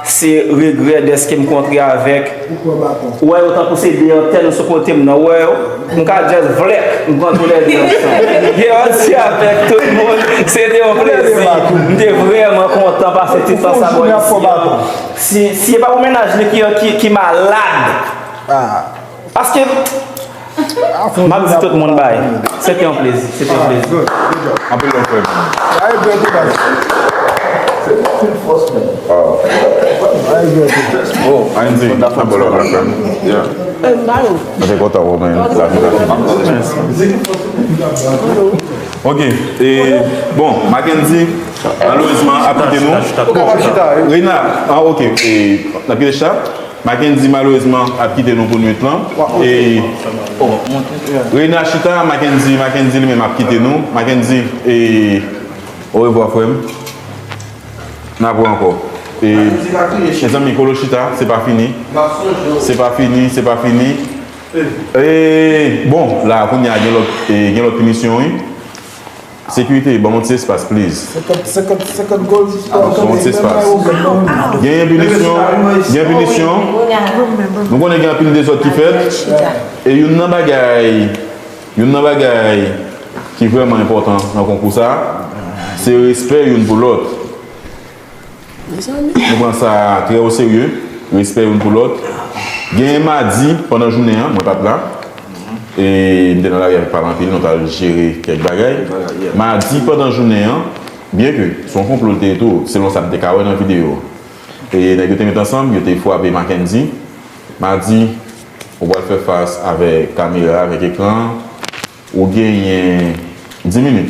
se regrè dèske m kontre avèk. Ou wè yo tankou se de antèn sou kote m nan, ou wè yo? M ka just vlèk, m pran tou lè de ansanm. Gen yon ti avèk tout moun, se te yon plezi. M te vrèman kontan pase ti tan sa bò isi an. Si, si e pa pou mennaj li ki, ki, ki malad. Paske, m ap di tout moun bay. Se te yon plezi, se te yon plezi. Anpil love, frè m. Andy, n ap bò lòt la, frè m. Yeah. Mwen te kontan wè w, man. Lavi, lavi. Ok, e, bon, Mackendy, malerezman, ap kite nou. Bon, Reina, ah, ok, e, n ap kite chita. Mackendy, malerezman, ap kite nou pou nwit lan. E, Reina chita, Mackendy, Mackendy li menm ap kite nou. Mackendy, e, orevwa, frè m. N ap wè ankò. E, mezanmi, Kolo chita, se pa fini. Se pa fini, se pa fini. E, bon, la, kounye a, gen lòt, e, gen lòt pinisyon, wi. Sekirite, ban m yon ti espas, please. Senkant, senkant, senkant gòl. Ban m yon ti espas. Gen pinisyon, gen pinisyon. Nou konnen gen anpil dezòd ki fèt. E youn nan bagay, youn nan bagay ki vrèman enpòtan nan konkou sa, se respè youn pou lòt. Nou pran sa trè o serye, respè youn pou lòt. Genyen madi, pandan jounen an, mwen pa t la. E m te nan lari avèk Pal anpil, nou t al jere kèk bagay. Madi, pandan jounen an, byenke se yon konplo l te ye tou, selon sa m te ka wè nan videyo. E nèg yo te met ansanm, yo te frape Mackendy. Madi, ou pral fè fas avèk kamera, avèk ekran. Ou genyen dis minit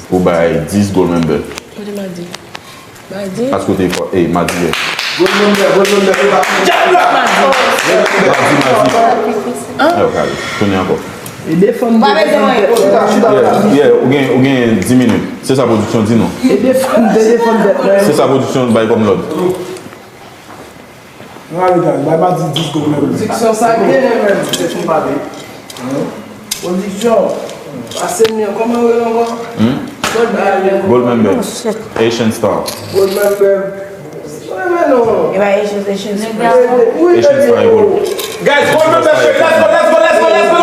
pou bay dis gold member. Kote Madi? Madi? Paske w te fò, e, Madi yè. Gold member, gold member, se pa Madi. Madi, Madi. An? Yo, kale. Tounen ankò. E defann de, defann de. Yeah, yeah, ou gen, ou gen dis minit. Se sa pwodiksyon di nou. E defann de, defann de. Se sa pwodiksyon bay kòm lòd. Ann ale, guys, bay Madi dis gold member. Pwodiksyon sa byen, menm. Pwodiksyon. Pase m li an, kòman yo rele ankò? Hmm? Gold member. Gold member. Oh, shit. Haitian Star. Gold member. Mwen renmen non. E pa Haitian, Haitian Star. Wi, Haitian Star e gold. Guys, gold member, let's go, let's go, let's go, let's go, let's go.